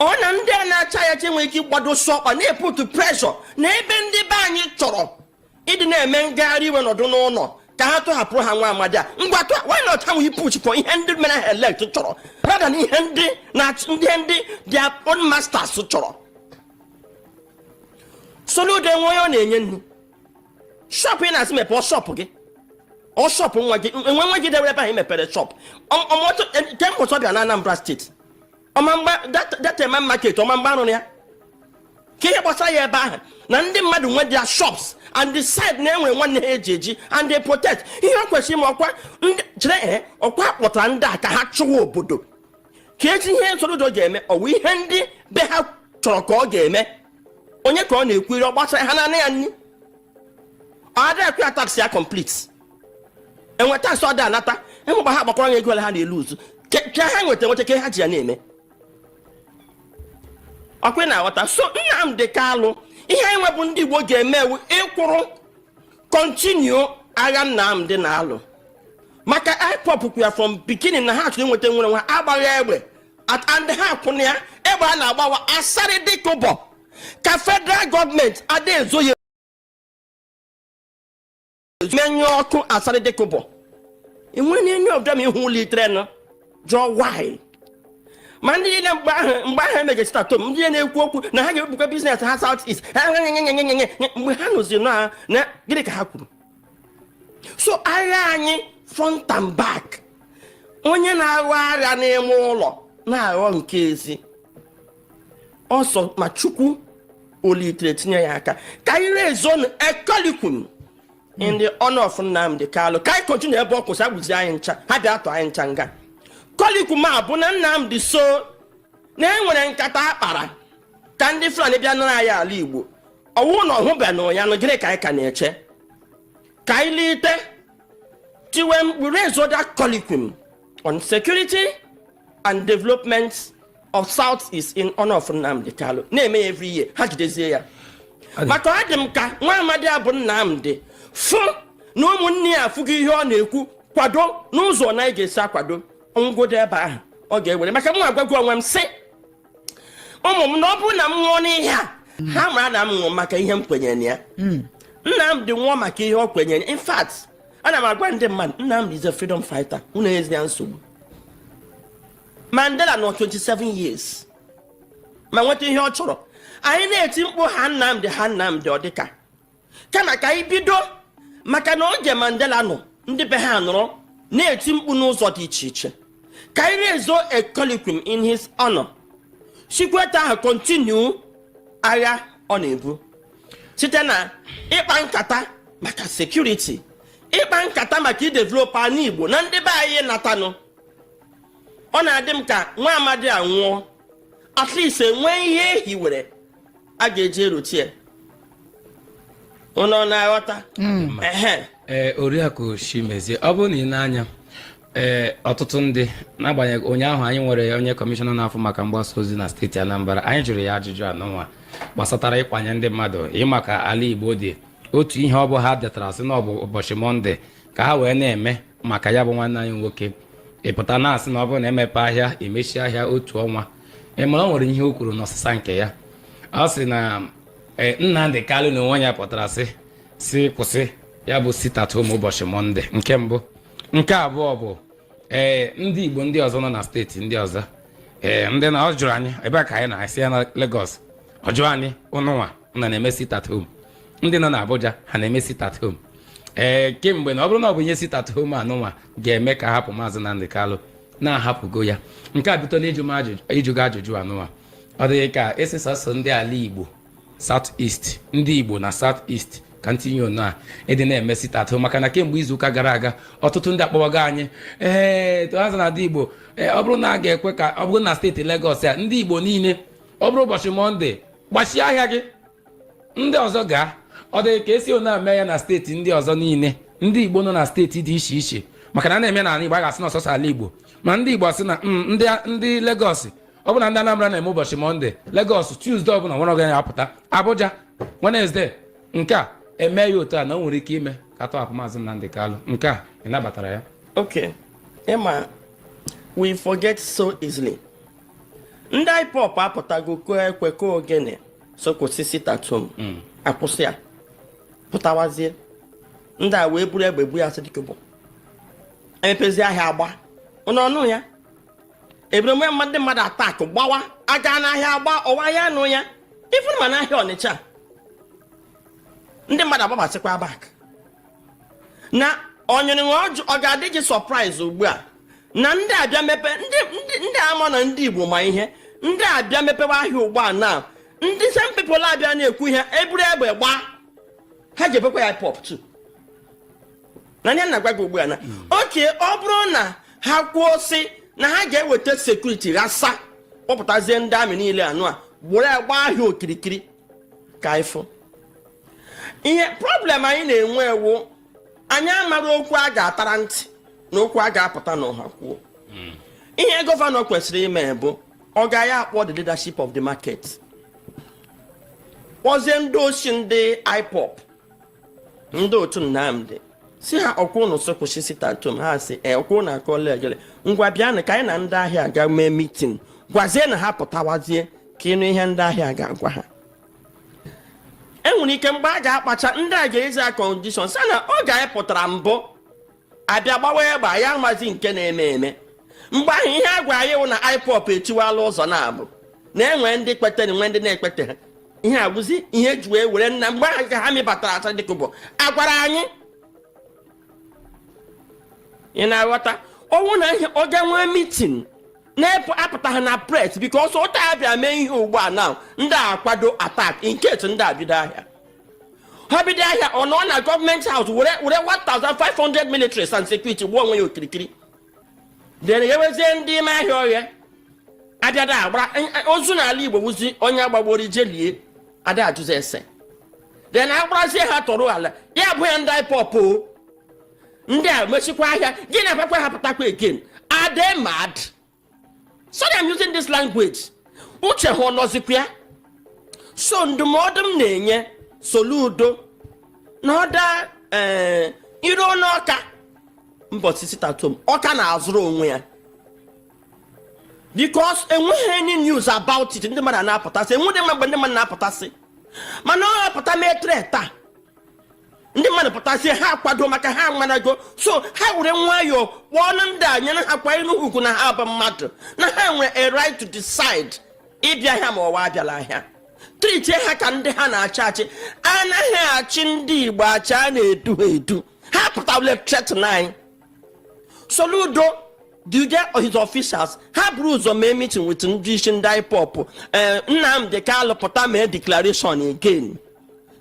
Ọ na ndị a na-achị anyị achị nwere ike ịgbadosi ọkpa na-eput pressure na ebe ndị be anyị chọrọ ịdị na-eme ngagharị iwe nọdụ n'ụlọ ka ha tọhapụrụ ha nwa amadi a. Ngwa tụ, why not ha nwee push for ihe ndị mere ha elect chọrọ rather than ihe ndị na ndị ndị their own masters chọrọ? Soludo enwe onye ọ na-enye nri. Shop ị na-asị mepee, shop gị, ọ shop nwa gị, enwe nwa gị dewere ebe ahụ mepere shop ọmọtụ kemgbe ọ bịa na Anambra Steeti. Ọmamgba data ema market, ọmamgba arụrụ ya ka ihe gbasara ya ebe ahụ na ndị mmadụ nwe their shops and decide na enwere nwanne ha eji eji and they protect. Ihe ọ kwesịrị ime, ọkwa ndị chere, ee, ọkwa kpọtara ndị a ka ha chụwa obodo ka eji ihe Soludo ga-eme. Ọwụ ihe ndị be ha chọrọ ka ọ ga-eme. Onye ka ọ na-ekwu ire ọ gbasara ha na ya nni? Ọ adịghị akwụ ya tax ya complete, enwe tax ọ dị anata enwekwa. Ha gbakọrọ ya ego ole ha na-elu uzu ka ha nweta nweta ka ha ji ya na-eme. Ọkwa ị na-aghọta? So Nnamdị Kanu, ihe anyị nwebụ ndị Igbo ga-eme ewu ịkwụrụ continue agha Nnamdị na-alụ maka IPOB kwụ ya from beginning na ha chọrọ inweta nwere nwa agbaghị egbe and ha kwụna ya egbe a na-agbawa. Asari Dokubo ka federal gọọmenti ada ezo ya menyụọ ọkụ. Asari Dokubo enweghị any of them ihu ụlọ itere jụọ why. Ma ndị niile mgbe ahụ emeghe sit-at-home, ndị niile na-ekwu okwu na ha ga-ebukwa business ha South East ha, mgbe ha nụzi na gịnị ka ha kwuru? So agha anyị front and back, onye na-aghọ agha n'ime ụlọ na-aghọ nke ezi. Ọsọ ma Chukwu olitere tinye ya aka ka anyị raise a colloquium in the honor of Nnamdi Kanu, ka anyị continue ebe ọ kwụsị. Agbụzi anyị ncha, ha bịa tụọ anyị ncha nga. Colloquium a bụ na Nnamdi so na e nwere nkata akpara ka ndị Fulani bịa nara anyị ala Igbo. Ọwụ na ọhụbeghị ya nụ, gịnị ka anyị ka na-eche ka anyị lite tiwe mkpu, raise other colloquium on security and development of South East in honor of Nnamdi Kanu, na-eme ya every year, ha jidezie ya. Maka ọ dị m ka nwa amadi a bụ Nnamdi fụ na ụmụnne ya afụgo ihe ọ na-ekwu, kwado n'ụzọ na anyị ga-esi akwado ngwụdo ebe ahụ ọ ga-ewere. Maka m agwago onwe m sị ụmụ m na ọ bụrụ na m nwụọ n'ihe a, ha mara na m nwụọ maka ihe m kwenyere na ya. Nnamdi nwụọ maka ihe ọ kwenyere. In fact, ana m agwa ndị mmadụ, Nnamdi is a freedom fighter. Unu ezi ya nsogbu. Mandela nọ 27 years ma nweta ihe ọ chọrọ. Anyị na-eti mkpu ha Nnamdi, ha Nnamdi, ọ dịka kama ka anyị bido, maka na oge Mandela nọ, ndị be ha nọrọ na-eti mkpu n'ụzọ dị iche iche. Ka anyị raise a colloquium in his honor, sikweta ahụ continue agha ọ na-ebu site na ịkpa nkata maka security, ịkpa nkata maka idevelop ala Igbo na ndị be anyị natanụ. Ọ na-adị m ka nwa amadi a nwụọ, at least enwee ihe ehiwere a ga-eji erotie. Unu ọ na-aghọta? Ehe. Ee, Oriakụ Chimezie, ọ bụrụ na ị na-anya, ee, ọtụtụ ndị, n'agbanyeghị ụnyaahụ anyị nwere onye kọmishọna na-afụ maka mgbasa ozi na steeti Anambra, anyị jụrụ ya ajụjụ anụnwa gbasatara ịkwanye ndị mmadụ ịmaka ala Igbo dị otu ihe ọ bụ ha detara sị na ọ bụ ụbọchị Mọnde ka ha wee na-eme maka ya bụ nwanne anyị nwoke ịpụta na-asị na ọ bụrụ na emepe ahịa, emechi ahịa otu ọnwa. Ị mara o nwere ihe o kwuru n'ọsịsa nke ya. Ọ sị na ee, Nnamdi Kanu na onwe ya pụtara sị kwụsị ya bụ sit at home ụbọchị Mọnde. Nke mbụ. Nke abụọ bụ, ee, ndị Igbo ndị ọzọ nọ na steeti ndị ọzọ, ee, ndị na ọ jụrụ anyị ebe a ka anyị na-esi ya na Lagos, ọ jụrụ anyị, ụnụnwa na na-eme sit at home? Ndị nọ na Abuja, ha na-eme sit at home? Ee, kemgbe na ọ bụrụ na ọ bụ ihe sit at home anụnwa ga-eme ka hapụ Maazị Nnamdi Kanu, na-ahapụgo ya. Nke a bido n'ịjụ m ajụjụ, ịjụ gị ajụjụ anụnwa: ọ dịghị ka esi sọsọ ndị ala Igbo, South East, ndị Igbo na South East, ka ntinye ono a ịdị na-eme sit at home? Maka na kemgbe izuụka gara aga, ọtụtụ ndị akpọwago anyị, ee, tụazụ na ndị Igbo, ee, ọ bụrụ na a ga-ekwe ka ọ bụrụ na steeti Lagos a, ndị Igbo niile, ọ bụrụ ụbọchị Mọnde, gbachie ahịa gị, ndị ọzọ gaa. Ọ dị ka esi one eme ya na steeti ndị ọzọ niile, ndị Igbo nọ na steeti dị iche iche? Maka na a na-eme n'ala Igbo, a ga-asị na ọsọsọ ala Igbo, ma ndị Igbo asị na ndị Lagos, ọ bụ na ndị Anambra na-eme ụbọchị Mọnde, Lagos Tuesday ọbụla nwere ọga ya apụta, Abuja Wednesday. Nke a eme ya otu a na o nwere ike ime ka atọhapụ Maazị Nnamdi Kanu. Nke a, ị nabatara ya? Okay, ịma, we forget so easily. Ndị IPOB apụtago kụọ ekwe, kụọ ogene, so kwụsị sit at home. Akwụsị ya, pụtawazie, ndị a wee buru egbe bu ya, sị dịka bụ emepezi ahịa, agba ụnụ ọnụ ya ebere nwe ndị mmadụ attack, gbawa aga n'ahịa, agba ọwa ya anụ ya ifuru. Ma n'ahịa Ọnịcha, ndị mmadụ agbabasịkwa back na onyere ọ ga-adị gị surprise ugbu a na ndị abịa mepe, ndị ama na ndị Igbo ma ihe, ndị abịa mepewe ahịa ugbu a na ndị same people abịa na-ekwu ihe, eburu egbe gbaa ha, ji ebekwa ya pop too. Na anya na-agwa gị ugbu a na oke ọ bụrụ na ha kwuo sị na ha ga-eweta security ghasa, kpọpụtazie ndị amị niile anụ a gburu ya gbaa ahịa okirikiri ka ịfụ ihe. Problem anyị na-enwe ewu, anyị amara okwu a ga-atara ntị na okwu a ga-apụta n'ọha kwuo. Ihe gọvanọ kwesịrị ime bụ ọ gaghị akpọ the leadership of the market, kpọzie ndị osi, ndị IPOB, ndị otu Nnamdi, si ha, ọkwụ ụnụ so kwụsị sit at home? Ha si e, ọkwụ ụnụ akọla egele, ngwa bịanụ ka anyị na ndị ahịa ga mee meeting, gwazie na ha pụtawazie ka ịnụ ihe ndị ahịa ga-agwa ha. Enwere ike mgbe a ga-akpacha, ndị a ga-ezi a condition sị na oge anyị pụtara mbụ abịa gbawa egbe, anyị amazi nke na-eme eme. Mgbe ahụ, ihe a gwara anyị wụ na IPOB etiwala ụzọ na-abụ na enwe ndị kpetere, nwe ndị na-ekpete ha. Ihe abụzi ihe eji wee were nna mgbe ahụ ka ha mịbatara asa dịka bụ agwara anyị. Ị na-aghọta? Ọnwụ na ihe ọ ga nwee meeting. Na-epụ apụtaghị na press because ụta ya bịa mee ihe ugbu a now, ndị a akwado attack in case ndị a bido ahịa. Ha bido ahịa, ọ nọ na government house were 1500 militaries and security gbuo onwe ya okirikiri, then ewezie ndị ime ahịa ọhịa abịada agbara ozu n'ala Igbo, wuzi onye agbagboro ijelie ada ajụzi ese. Then agbarazie ha tọrọ ala ya bụ ya ndị IPOB o ndị a mechikwa ahịa gị na-akwakwa ha pụtakwa again. Are they mad? Sorry I'm using this language. Uche ha ọ nọzikwa ya? So ndụmọdụ m na-enye Soludo na ọda ee iruo n'Ọka mbọchị sit at home, Ọka na-azụrụ onwe ya because enweghị any news about it. Ndị mmadụ na-apụtasị, enweghị mgbe ndị mmadụ na-apụtasị, mana ọ apụta mee taa, ndị mmadụ pụtasị, ha akwado maka ha amarago. So ha were nwayọọ kpọọ ndị a, nyere ha kwanyere ugwu na ha bụ mmadụ, na ha nwere a right to decide ịbịa ahịa ma ọwa abịala ahịa. Treatie ha ka ndị ha na-achị achị. Anaghị achị ndị Igbo achị, a na-edu ha edu. Ha pụtawule threaten anyị. Soludo duge his officials, ha buru ụzọ mee meeting with ndị isi ndị IPOB. Ee, Nnamdi Kanu pụta mee declaration again,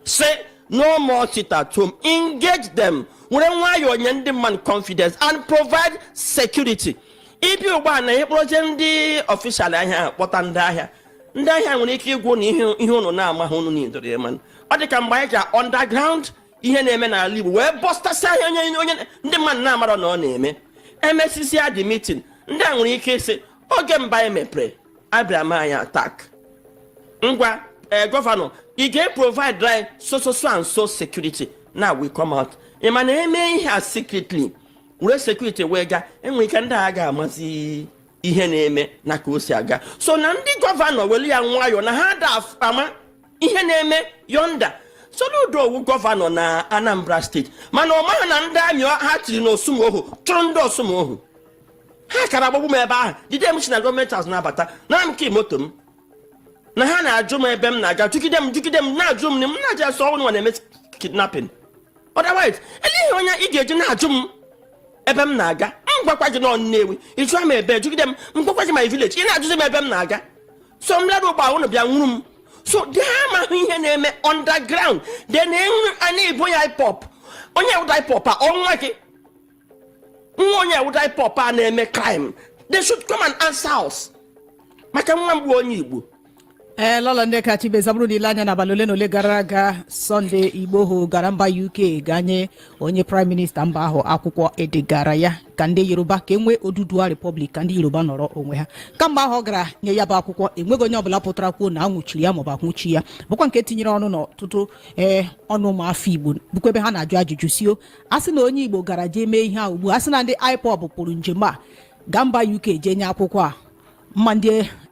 say no more sit at home. Engage them, were nwayọọ nye ndị mmadụ confidence and provide security. Ibi ugbu a na ịkpọrọzie ndị official ahịa ahụ, kpọta ndị ahịa, ndị ahịa nwere ike ịgwụ na ihe unu na-amaghị unu n'idoro ịma. Ọ dị ka mgbe anyị ga underground, ihe na-eme n'ala Igbo wee bọstasị ahịa onye ndị mmadụ na-amarọ na ọ na-eme. Emesisia the meeting, ndị a nwere ike ịsị oge mba anyị mepere abịara m anyị attack. Ngwa, ee, governor, ị ga-provide anyị so so so and so security. Now we come out. Ị ma na eme ihe a secretly, were security wee gaa, enwere ike ndị a ga-amazi ihe na-eme na ka o si aga. So na ndị governor were ya nwayọọ na ha da ama ihe na-eme yonda. Soludo owu governor na Anambra State, mana ọ maghị na ndị amị ha tiri n'Osumohu chụrụ ndị Osumohu. Ha kara agbagbu m ebe ahụ, jide m, si na government house na-abata na m ke moto m, na ha na-ajụ m ebe m na-aga, jugide m, jugide m, na-ajụ m na m na-aja asọ ọnwụ nwa na-eme kidnapping. Otherwise, eleghị onye ị ga-eji na-ajụ m ebe m na-aga. M gwakwa gị nọ Nnewi, ị jụọ m ebe, jugide m, m gwakwa gị my village, ị na-ajụzi m ebe m na-aga. So m lara ụgbọ unu bịa nwuru m. So dị ha amaghị ihe na-eme underground. Then enwe a na-ebo ya IPOB. Onye ewuda IPOB a, ọnwa gị nwa onye ewuda IPOB a na-eme crime, they should come and answer us maka nwa mgbu onye Igbo. Ee, lọlọ ndị kacha ibe zabụrụ n'ile anya n'abalị ole na ole gara aga, Sunday Igboho gara mba UK gaa nye onye prime minister mba ahụ akwụkwọ edegara ya ka ndị Yoruba ka e nwee Oduduwa Republic, ka ndị Yoruba nọrọ onwe ha. Kamgbe ahụ ọ gara nye ya bụ akwụkwọ, enweghị onye ọbụla pụtara kwuo na anwụchiri ya maọbụ anwụchi ya, bụkwa nke tinyere ọnụ n'ọtụtụ ee ọnụ ụmụafọ Igbo, bụkwa ebe ha na-ajụ ajụjụ sio a sị na onye Igbo gara jee mee ihe a ugbu a, sị na ndị IPOB pụrụ njem a gaa mba UK jee nye akwụkwọ a,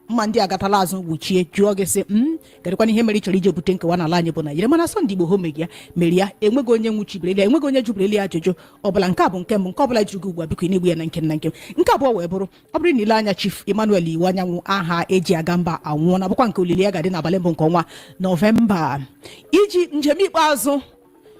mma ndị agatala azụ gbuchie jụọ gị sị m kedụkwana ihe mere ị chọrọ ije bute nkewa n'ala anyị bụ Naijiria? Mana Sunday Igboho megị ya mere ya, enweghị onye nwụchibirili ya, enweghị onye jụbirili ya ajụjụ ọbụla. Nke a bụ nke mbụ. Nke ọbụla jụrụ gị ugbu a, biko ị na-egbu ya na nke na nke. Nke abụọ wee bụrụ, ọ bụrụ na ile anya, Chief Emmanuel Iwuanyanwu, aha eji aga mba, anwụọ na bụkwa nke olili ya ga-adị n'abalị mbụ nke ọnwa Nọvemba. Iji njem ikpeazụ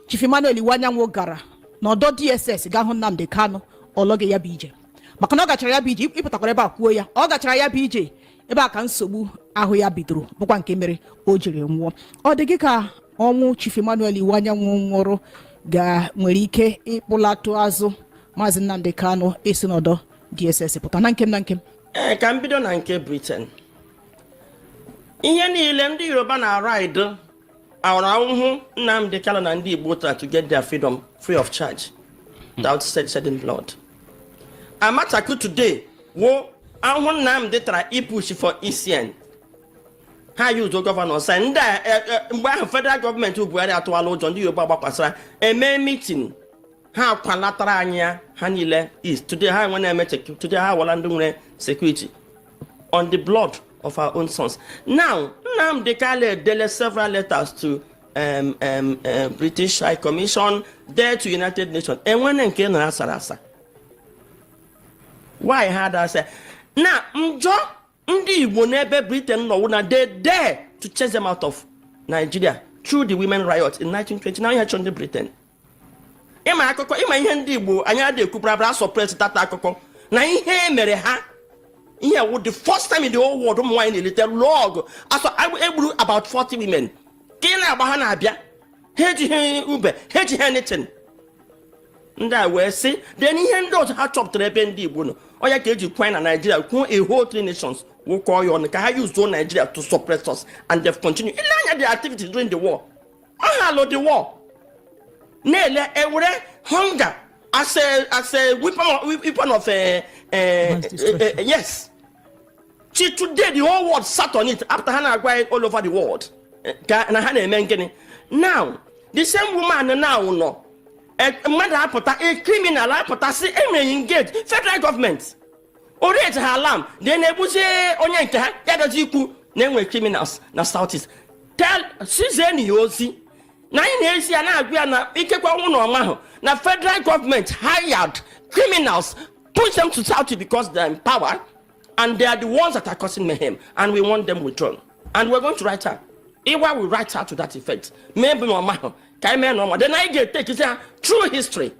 Chief Emmanuel Iwuanyanwu gara n'ọdọ DSS gaa hụ Nnamdi Kanu, ọlọghị ya bụ ije, maka na ọ gachara ya bụ ije, ịpụtakwara ebe a kwuo ya, ọ gachara ya bụ ije ebe a ka nsogbu ahụ ya bidoro, bụkwa nke mere o jiri nwụọ. Ọ dị gị ka ọnwụ Chief Emmanuel Iwuanyanwu nwụrụ ga nwere ike ịkpụlatụ azụ Maazị Nnamdi Kanu esi n'ọdọ DSS pụta? Na nkem na nkem. Ee, ka m bido na nke Britain. Ihe niile ndị Yoruba na-araid awara ahụhụ Nnamdi Kanu na ndị Igbo tara to get their freedom free of charge without shedding blood. Amachaku today wo ahụhụ Nnamdi tara ipush for ECN, ha yuzo governor sign ndị a. Mgbe ahụ federal gọọmenti Buhari atụwala ụjọ, ndị Yoruba gbakwasara eme meeting, ha kwalatara anyị ya ha niile east. Today ha nwe na-eme today ha wala ndị nwere security on the blood of our own sons. Now, Nnamdi Kanu edele several letters to British High Commission, there to United Nations. Enwene nke nọ asara asa. Why ha da asa? Na njọ ndị Igbo n'ebe Britain nọ na they dare to chase them out of Nigeria through the women riot in 1929, ihe chọrọ ndị Britain. Ịma akụkọ, ịma ihe ndị Igbo anyị adịghị ekwupụrụ abụrụ suppress tata akụkọ na ihe mere ha. Ihe wụ the first time in the whole world ụmụ nwaanyị na-elite lụọ ọgụ. Asọ egburu about 40 women ka ị na-agba ha na-abịa. Ha ejighị ube, ha ejighị anything. Ndị a wee sị then ihe ndị ọzọ ha chọpụtara ebe ndị Igbo nọ, onye ka eji kwanye na Nigeria kwuo a whole three nations wụkọọ ya ọnụ ka ha use Nigeria to suppress us, and they've continued. Ile anya the activities during the war, ọ ha lụ the war na-ele ewere hunger as a weapon of Mass destruction. Yes, till today the whole world sat on it after ha na-agwa anyị all over the world ka na ha na-eme gịnị. Now the same woman now nọ, mmadụ apụta, a criminal apụta sị emere engage federal government orate ha alarm, then na-egbuzie onye nke ha ya dozi ikwu na enwe criminals na South East. Tell sizieni ya ozi na anyị na-ezi ya na-agwa ya na ikekwe ọnwụ na ọma ahụ na federal government hired criminals, push them to South East because they are in power and they are the ones that are causing mayhem, and we want them withdrawn, and we're going to write her. Iwa will write her to that effect. Maybe na ọma ahụ ka anyị mee na ọma, then anyị ga-etake ha through history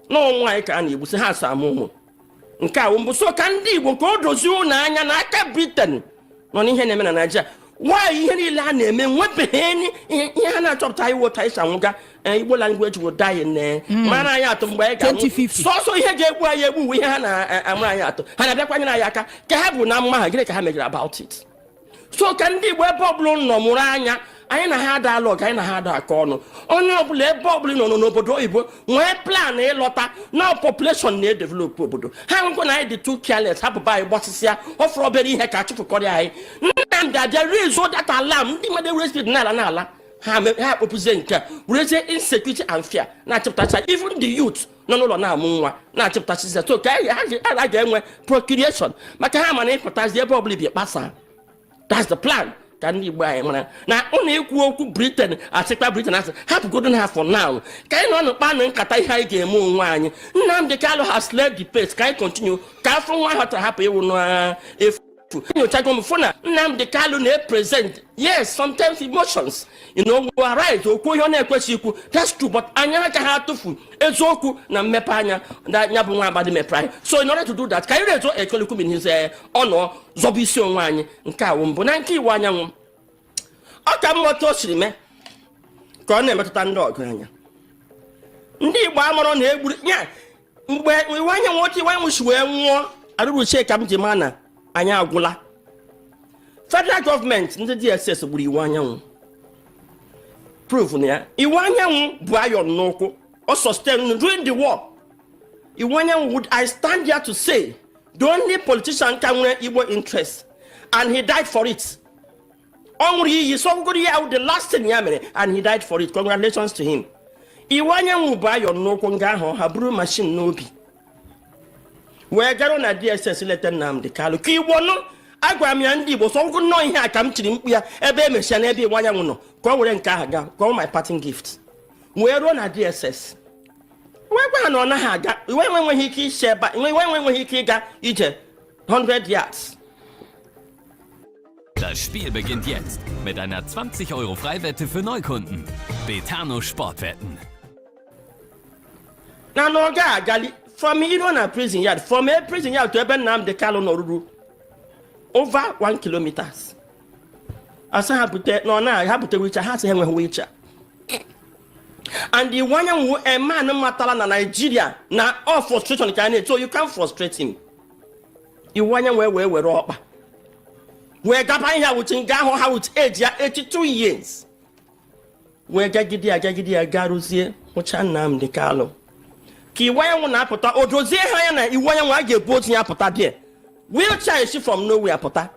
na ụmụ anyị ka a na-egbusi ha asa amụ ụmụ nke a mbụ. So ka ndị Igbo ka o dozie ụlọ anya na aka Britain nọ n'ihe na-eme na Naijiria. Nwaanyị ihe niile a na-eme nwebeghị ihe ha na-achọpụta iwu otu anyị si anwụga. Igbo language will die in mara anyị atụ mgbe anyị ga-anwụ. 2050. Sọsọ ihe ga-egbu anyị egbu uwe ihe ha na-amụrụ anyị atụ, ha na-abịakwanyere anyị aka ka ha bụ na mma ha. Gịnị ka ha megere about it? So ka ndị Igbo ebe ọbụla nọ mụrụ anya. Anyị na ha ada ọgụ, anyị na ha ada aka ọnụ. Onye ọbụla ebe ọbụla nọ n'obodo oyibo nwee plan ịlọta na population na-edevelop obodo. Ha nwekwa na anyị dị too careless, hapụba anyị gbasịsịa ọfụrụ obere ihe ka achụfụkọrọ anyị. Nnamdị abịa raise that alarm, ndị mmadụ ewere speed n'ala n'ala ha ha akpọpụzie nke a werezie insecurity and fear na-achịpụtacha. Even the youth nọ n'ụlọ na-amụ nwa na-achịpụtachizi. So ka anyị ha ga-enwe procreation maka ha mana ịpụtazi ebe ọbụla ibi kpasa. That's the plan. Ka ndị Igbo anyị mara na ụnụ ikwu okwu Britain asịkpa Britain asị hapụgodo ha for now, ka anyị nọ n'ụkpa na nkata ihe anyị ga-eme onwe anyị. Nnamdị Kanu has led the pace, ka anyị continue ka afọ nwa ahụ tara hapụ ịwụ n'efu. Nyochago m fụ na Nnamdị Kanu na-epresent, yes, sometimes emotions will arise, okwu ihe ọ na-ekwesị ikwu. That's true, but anyị agaghị atụfu eziokwu na mmepe anya na ya bụ nwa agbadi mepere anyị. So in order to do that, ka anyị rezo ekolikum in his ọnọ zọba isi onwe anyị. Nke a wụ mbụ. Na nke Iwuanyanwu, ọ ka mma otu o siri mee ka ọ na-emetụta ndị ọgụ anya. Ndị Igbo amụrụ na egburu ya mgbe Iwuanyanwu, otu Iwuanyanwu si wee nwụọ arụrụchie ka m ji maa na anyị agwụla. Federal gọọmenti, ndị DSS gburu Iwuanyanwu, proof na ya. Iwuanyanwu bụ iron n'ụkwụ o sustain during the war. Iwuanyanwu would, I stand here to say, the only politician ka nwere Igbo interest, and he died for it. Ọ nwụrụ iyi so ọgụgụrụ ya the last thing ya mere, and he died for it. Congratulations to him. Iwuanyanwu bụ iron n'ụkwụ nga ahụ ha buru machine n'obi wee garuo na DSS leta Nnamdị Kanu ka Igbo nụ. Agwara m ya ndị Igbo sọ ọgụgụ nnọọ ihe a ka m tiri mkpu ya ebe e mesịa n'ebe Iwuanyanwu nọ ka ọ were nke ahụ gaa ka ọ my parting gift wee ruo na DSS wee gwa ha na ọ naghị aga. Iwe enweghị ike isi ebe a, iwe enweghị ike ịga ije 100 yards. Das Spiel beginnt jetzt mit einer 20 € Freiwette für Neukunden. Betano Sportwetten. Na ọ ga-agali from iruo na prison yard, from a prison yard to ebe Nnamdị Kanu nọ ruru over 1 kilometers. Asa ha bute na ọ na ha bute wheelchair, ha sị ha enweghị wheelchair. And Iwuanyanwu, a man matala na Nigeria na all frustration ka a na-eto, you can't frustrate him. Iwuanyanwu wee were ọkpa wee gaba ihe wuchi nga ahụ ha with age ya 82 years wee gagide ya, gagide ya, garuzie hụcha Nnamdị Kanu. Ka Iwuanyanwu na-apụta, o dozie ha anya na Iwuanyanwu a ga-ebu otu ya pụta there, wheelchair esi from nowhere pụta.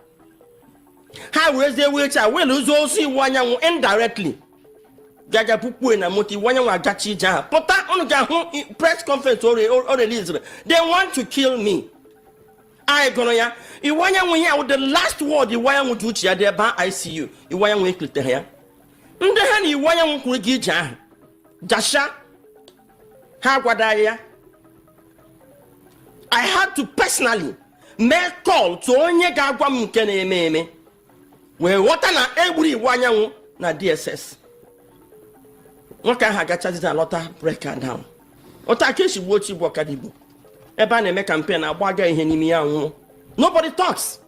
Ha werezie wheelchair wee lụzie ozu Iwuanyanwu indirectly gaga pukpue na moto. Iwuanyanwu agachi ije ahụ pụta. Unu ga-ahụ press conference o released, "They want to kill me." Anyị gụrụ ya. Iwuanyanwu ya wụ the last word Iwuanyanwu ji uche ya dị ebe a ICU. Iwuanyanwu ekilitere ya. Ndị ha na Iwuanyanwu kwuru gị ije ahụ jasha ha agwadaghị ya. I had to personally make call to onye ga-agwa m nke na-eme eme wee ghọta na egburu Iwuanyanwu na DSS. Nwoke ahụ agachazizi alọta break down. Otu aka esi gbuo Chigbu Ọkadigbo ebe a na-eme campaign agbaga ihe n'ime ya nwụọ. Nobody talks.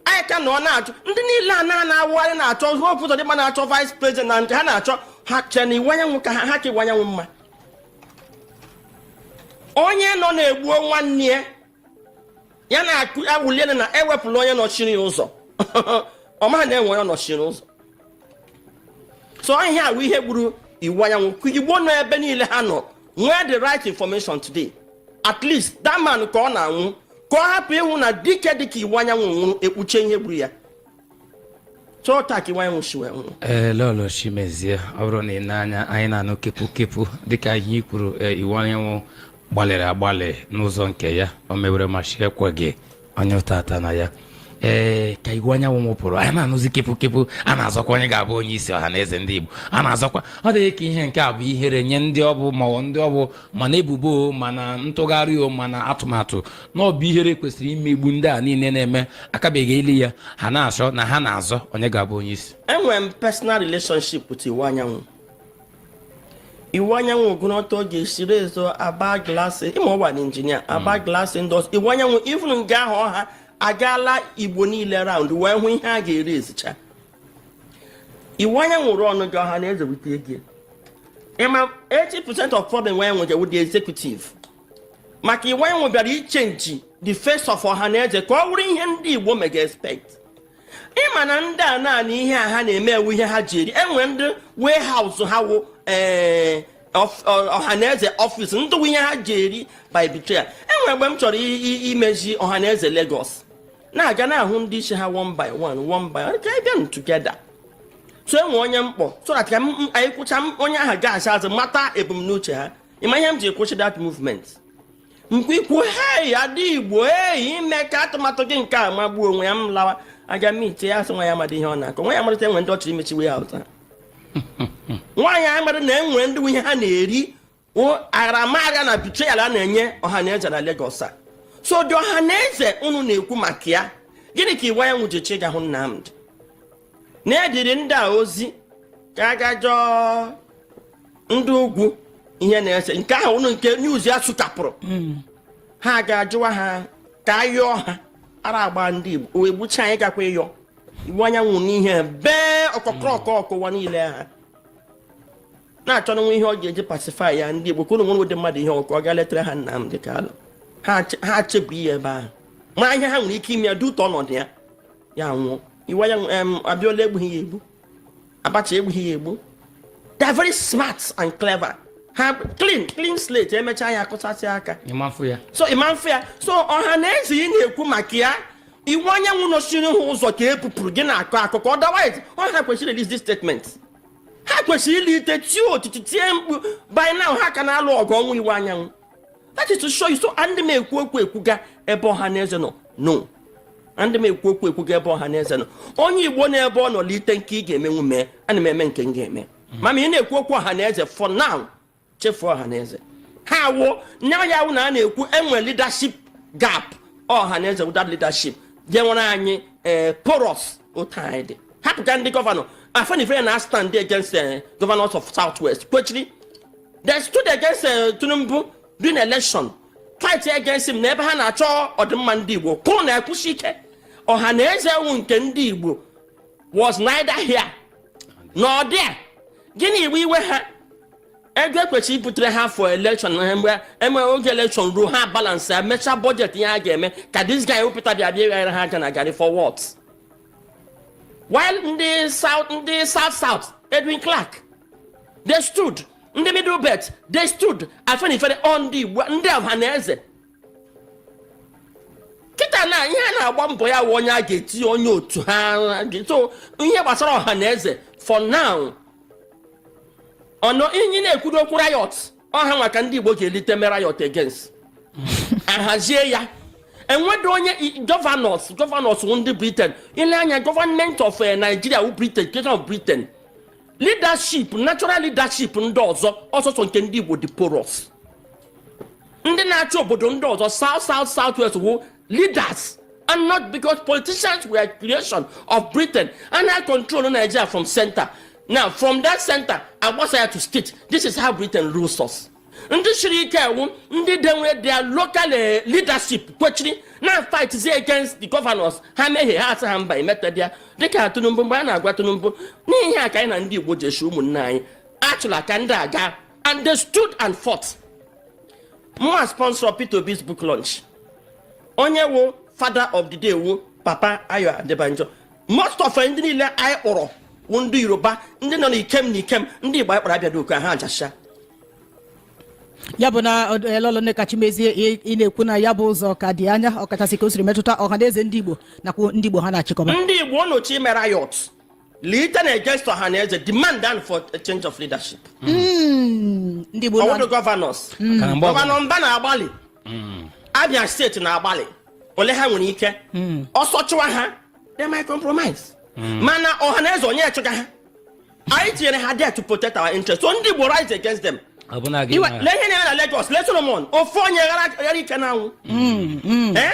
Anyị ka nọ na-achọ ndị niile a na-awụgharị, na-achọ Hope Uzodimma, na-achọ vice president na nke ha na-achọ. Ha chere na Iwuanyanwu ka ha ka Iwuanyanwu mma. Onye nọ na-egbuo nwanne ya, ya na-akụ awụli elu na ewepụla onye nọchiri ya ụzọ. Ọ maghị na enwe onye nọchiri ụzọ. So ihe a bụ ihe gburu Iwuanyanwu. Ka Igbo nọ ebe niile ha nọ nwee the right information today. At least that man, ka ọ na-anwụ, ka ọ hapụ ịhụ na dike dịka Iwuanyanwu nwụrụ, ekpuche ihe gburu ya. So taa ka Iwuanyanwu si wee nwụrụ. Ee, Lọlọ Chimezie, ọ bụrụ na ị na-anya anyị na-anụ kepụ kepụ dịka ihe i kwuru, ee, Iwuanyanwu gbalịrị agbalị n'ụzọ nke ya, o mewere ma chi ekweghị onye ụtata na ya. Ee, ka Iwuanyanwu nwụpụrụ, anyị na-anụzi kepụ kepụ a na-azọkwa onye ga-abụ onye isi ọha na eze ndị Igbo. A na-azọkwa. Ọ dịghị ka ihe nke a bụ ihere nye ndị ọ bụ, ma ọ ndị ọ bụ, mana ebubo o, mana ntụgharị o, mana atụmatụ na ọ bụ ihere kwesịrị imegbu ndị a niile na-eme akabeghị ili ya, ha na-achọ na ha na-azọ onye ga-abụ onye isi. Enwere m personal relationship with Iwuanyanwu. Iwuanyanwu gụnọta ọ ga-esi rezo Aba Glass, ịma ọgba na injinia Aba Glass Industry. Iwuanyanwu even nga ahụ ọha agaala Igbo niile round wee hụ ihe a ga-ere ezicha. Iwuanyanwu rụọ ọnụ gị ọha na eze wute ego. Ịma 80% of problem wee nwere with the executive, maka Iwuanyanwu bịara ichange the face of ọha na eze ka ọ wụrụ ihe ndị Igbo mega expect. Ịma na ndị a naanị ihe a ha na-eme ewu ihe ha ji eri. Enwe ndị warehouse ha wụ, ee, Ọhaneze office, ndị wụ ihe ha ji eri by betrayal. Enwere mgbe m chọrọ imezi Ọhaneze Lagos, na-aga na-ahụ ndị isi ha one by one, one by one, ka anyị bịa together. So enwe onye mkpọ so that ka anyị kwụcha onye ahụ ga-asa azụ mata ebumnuche ha. Ịma ihe m ji kwụsị that movement mkpu ikwu, "Hei, ada Igbo, ei, ime ka atụmatụ gị nke a magbuo onwe ya." M lawa aga meet ya, asị nwa ya amadị ihe ọ na-akọ. Nwa ya amadịta enwe ndị ọ chọrọ imechi warehouse ha. Nwaanyị amadị na enwe ndị ihe ha na-eri aramara na betrayal a na-enye Ọhaneze na Lagos a. So dị Ọhaneze unu na-ekwu maka ya, gịnị ka Iwuanyanwu ji chi ga hụ Nnamdị na-ediri ndị a ozi ka a ga jọọ ndị ugwu ihe na-ese nke ahụ unu nke news ya sụchapụrụ ha ga-ajụwa ha ka a yọọ ha ara agba ndị Igbo wee gbucha anyị gakwa ịyọ Iwuanyanwu n'ihe bee ọkọkọrọkọ ọkụwa niile ha na-achọ nwa ihe ọ ga-eji pacify ya ndị Igbo, ka unu nwere ụdị mmadụ ihe ọkụ ọ ga letara ha Nnamdị Kanụ. Ha chebu ihe ebe ahụ mara ihe ha nwere ike ime ya dute ọnọdụ ya, ya nwụọ. Iwuanyanwu, Abiola egbughị ya egbu, Abacha egbughị ya egbu. They are very smart and clever. Ha clean clean slate, emechaa ya akụsasị aka. Ịmafụ ya. So ịma mfe ya. So ọha na eze ị na-ekwu maka ya, Iwuanyanwu nọchiri ha ụzọ ka e bupụrụ gị na-akọ akụkọ. Otherwise ọ ha kwesịrị release this statement, ha kwesịrị ilite tie otiti, tie mkpu. By now ha ka na-alụ ọgụ ọnwụ Iwuanyanwu. That is to show you. So ndị m ekwu okwu ekwuga ebe ọha na eze nọ, no, ndị m ekwu okwu ekwuga ebe ọha na eze nọ. Onye Igbo na-ebe ọ nọ lite nke ị ga-emenwu mee, ana m eme nke m ga-eme. Mama, ị na-ekwu okwu ọha na eze, for now chefuo ọha na eze. Ha wụ nya ya wụ na a na-ekwu enwe leadership gap. Ọha na eze without leadership je nwere anyị, ee, porous otu anyị dị. Hapụga ndị governor Afenifere na stand against governors of South West kwechiri. They stood against Tinubu during election, fight against him na ebe ha na-achọ ọdịmma ndị Igbo kwụrụ na ekwusi ike. Ọha na eze wụ nke ndị Igbo was neither here nor there. Gịnị iwe iwe ha? Ego ekwesịrị ibutere ha for election na mgbe eme oge election ruo, ha balance ya, mechaa budget ihe a ga-eme ka this guy wepụta bịa bịa ịghara ha aka na garị for what? While ndị South, ndị South South, Edwin Clark, they stood. Ndị Middle Belt, they stood. Afenifere, ọ ndị Igbo, ndị Ọhaneze kịta na ihe a na-agba mbọ ya wụ onye a ga-etinye onye otu ha. So ihe gbasara Ọhaneze for now, ọnọ ihe na-ekwuru okwu riot ọha maka ndị Igbo ga-elite me riot against ahazie ya. Enwedo onye governors wụ ndị Britain. Ile anya government of Nigeria wụ Britain, creation of Britain. Leadership, natural leadership ndị ọzọ, ọsọsọ nke ndị Igbo dị porous. Ndị na-achị obodo ndị ọzọ, South South, South West, wụ leaders and not because politicians were creation of Britain and I control Nigeria from center. Now from that center agbasa ya to state. This is how Britain rules us. Ndị siri ike ewu ndị denwere their local leadership kwechiri na fight against the governors. Ha mehie, ha asị ha mba, emetadịa dịka Tinubu. Mgbe a na-agwa Tinubu n'ihe a ka anyị na ndị Igbo ji esi ụmụnne anyị achụla ka ndị aga, and they stood and fought. Mụa sponsor Peter Obi's book launch. Onye wụ father of the day wu Papa Ayo Adebanjo. Most of ndị niile anyị kpọrọ wụ ndị Yoruba, ndị nọ n'ikem na ikem. Ndị Igbo anyị kpọrọ abịa oku ha ajasha. Ya bụ na Lọlọ Nneka Chimezie, ị na-ekwu na ya bụ ụzọ ka dị anya, ọkachasị ka o siri metụta ọha na eze ndị Igbo nakwa ndị Igbo ha na-achịkọba. Ndị Igbo onochi ime riot lite na against ọha na eze, demand and for a change of leadership. Ndị Igbo ọwụdụ governors. Maka na mgbe ọbụla Governor Mba na-agbalị, Abia Steeti na-agbalị ole ha nwere ike. Ọsọ chụwa ha, they might compromise, mana ọha na eze onye chụga ha, anyị tinyere ha there to protect our interest. So ndị Igbo, rise against them. Ọbụna gị Lee ihe na-eme na Lagos. Lee Solomon, ofu onye ghara ike n'anwụ. Eh?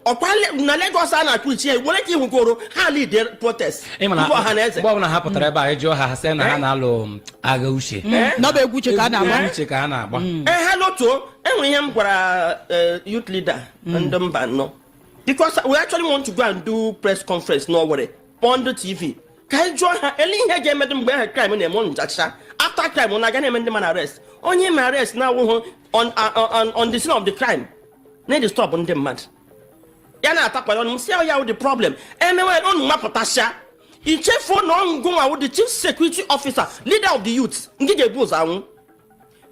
Ọkwa na Lagos a na-akpụ ichie were ka iwugoro ha lead protest. Ị ma na mbụ ọha na eze. Mgbe ọbụla ha pụtara ebe a, ịjụọ ha, ha sị na ha Eh? na-alụ agha uche. N'ọba egwu uche ka a na-agba. Egwu uche ka ha na-agba. Ee, ha lotuo. Enwere ihe m gwara youth leader ndị mba nọ, because we actually want to go and do press conference n'Owerri, kpọọ ndị TV ka anyị jụọ ha ele ihe ga-emedụ mgbe ahụ crime na-eme ụnụ njacha. After crime, ụnụ aga na-eme ndị man arrest, onye ma arrest na-awụghụ on the scene of the crime, na-edi stop ndị mmadụ ya na-atakwara ọnụ. M si ya wụ the problem emewe unu mapụtasịa ichefuo na ọngụnwa wụ the chief security officer, leader of the youth, ndị ga-ebu ụzọ anwụ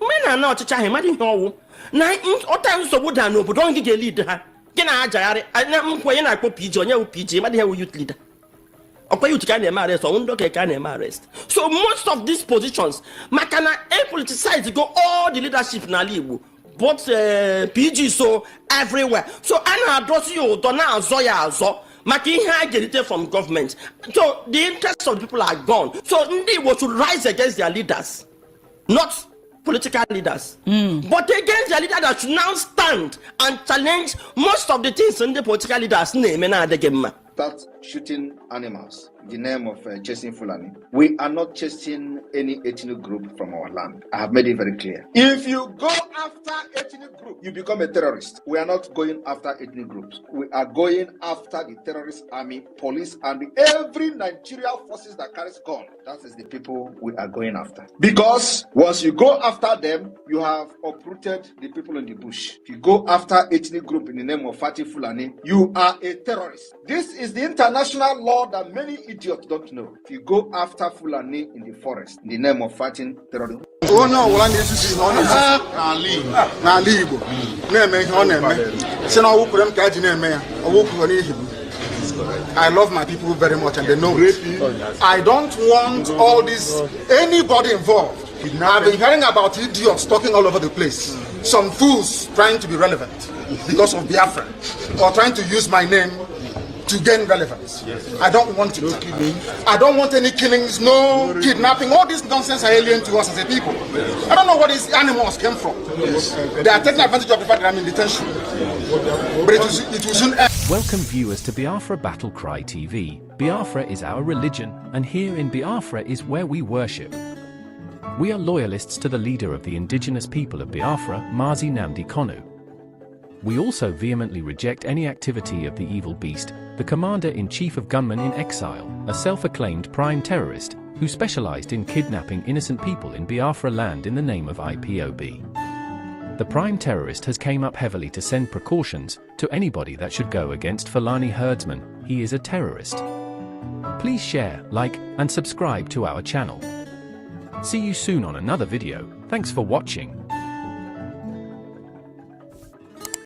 mgbe ị na-ana ọchịchị ahụ. Ịmadụ ihe ọwụ na ọta nsogbu daa n'obodo, ọ gị ga-elid ha, gị na-ajagharị anya nkwa onye na-akpọ PG, onye wụ PG. Ịmadụ ihe wụ youth leader. Ọkwa youth ka a na-eme arrest, ọnwụ ndị okenye ka a na-eme arrest. So most of these positions, maka na e politicize go all the leadership n'ala Igbo, both PG, so everywhere, so a na-adọsi ya ụdọ, na-azọ ya azọ maka ihe a ga-erite from government. So the interests of the people are gone. So ndị Igbo should rise against their leaders, not political leaders, but against their leaders that should now stand and challenge most of the things ndị political leaders na-eme na-adịghị mma. Start shooting animals in the name of chasing Fulani. We are not chasing any ethnic group from our land. I have made it very clear. If you go after ethnic group, you become a terrorist. We are not going after ethnic groups. We are going after the terrorist army, police, and every Nigeria forces that carries gun. That is the people we are going after. Because once you go after them, you have uprooted the people in the bush. If you go after ethnic group in the name of fighting Fulani, you are a terrorist. This is the international law that many idiots don't know. If you go after Fulani in the forest in the name of fighting terrorism, Onye ọbụla na-ezuzu ihe ọ na-ezuzu n'ala Igbo, na-eme ihe ọ na-eme, si na ọwụkwere m ka a ji na-eme ya, ọwụkwere n'ihi m. I love my people very much and they know it. I don't want all this, anybody involved. I've been hearing about idiots talking all over the place. Some fools trying to be relevant because of Biafra or trying to use my name to gain relevance. I don't want it. I don't want any killings, no kidnapping. All this nonsense are alien to us as a people. I don't know where these animals came from. They are taking advantage of the fact that I'm in detention. But it will soon end. Welcome viewers to Biafra Battle Cry TV. Biafra is our religion, and here in Biafra is where we worship. We are loyalists to the leader of the indigenous people of Biafra, Mazi Nnamdi Kanu. We also vehemently reject any activity of the evil beast, the commander-in-chief of gunmen in exile, a self-acclaimed prime terrorist, who specialized in kidnapping innocent people in Biafra land in the name of IPOB. The prime terrorist has came up heavily to send precautions to anybody that should go against Fulani herdsmen. He is a terrorist. Please share, like, and subscribe to our channel. See you soon on another video. Thanks for watching.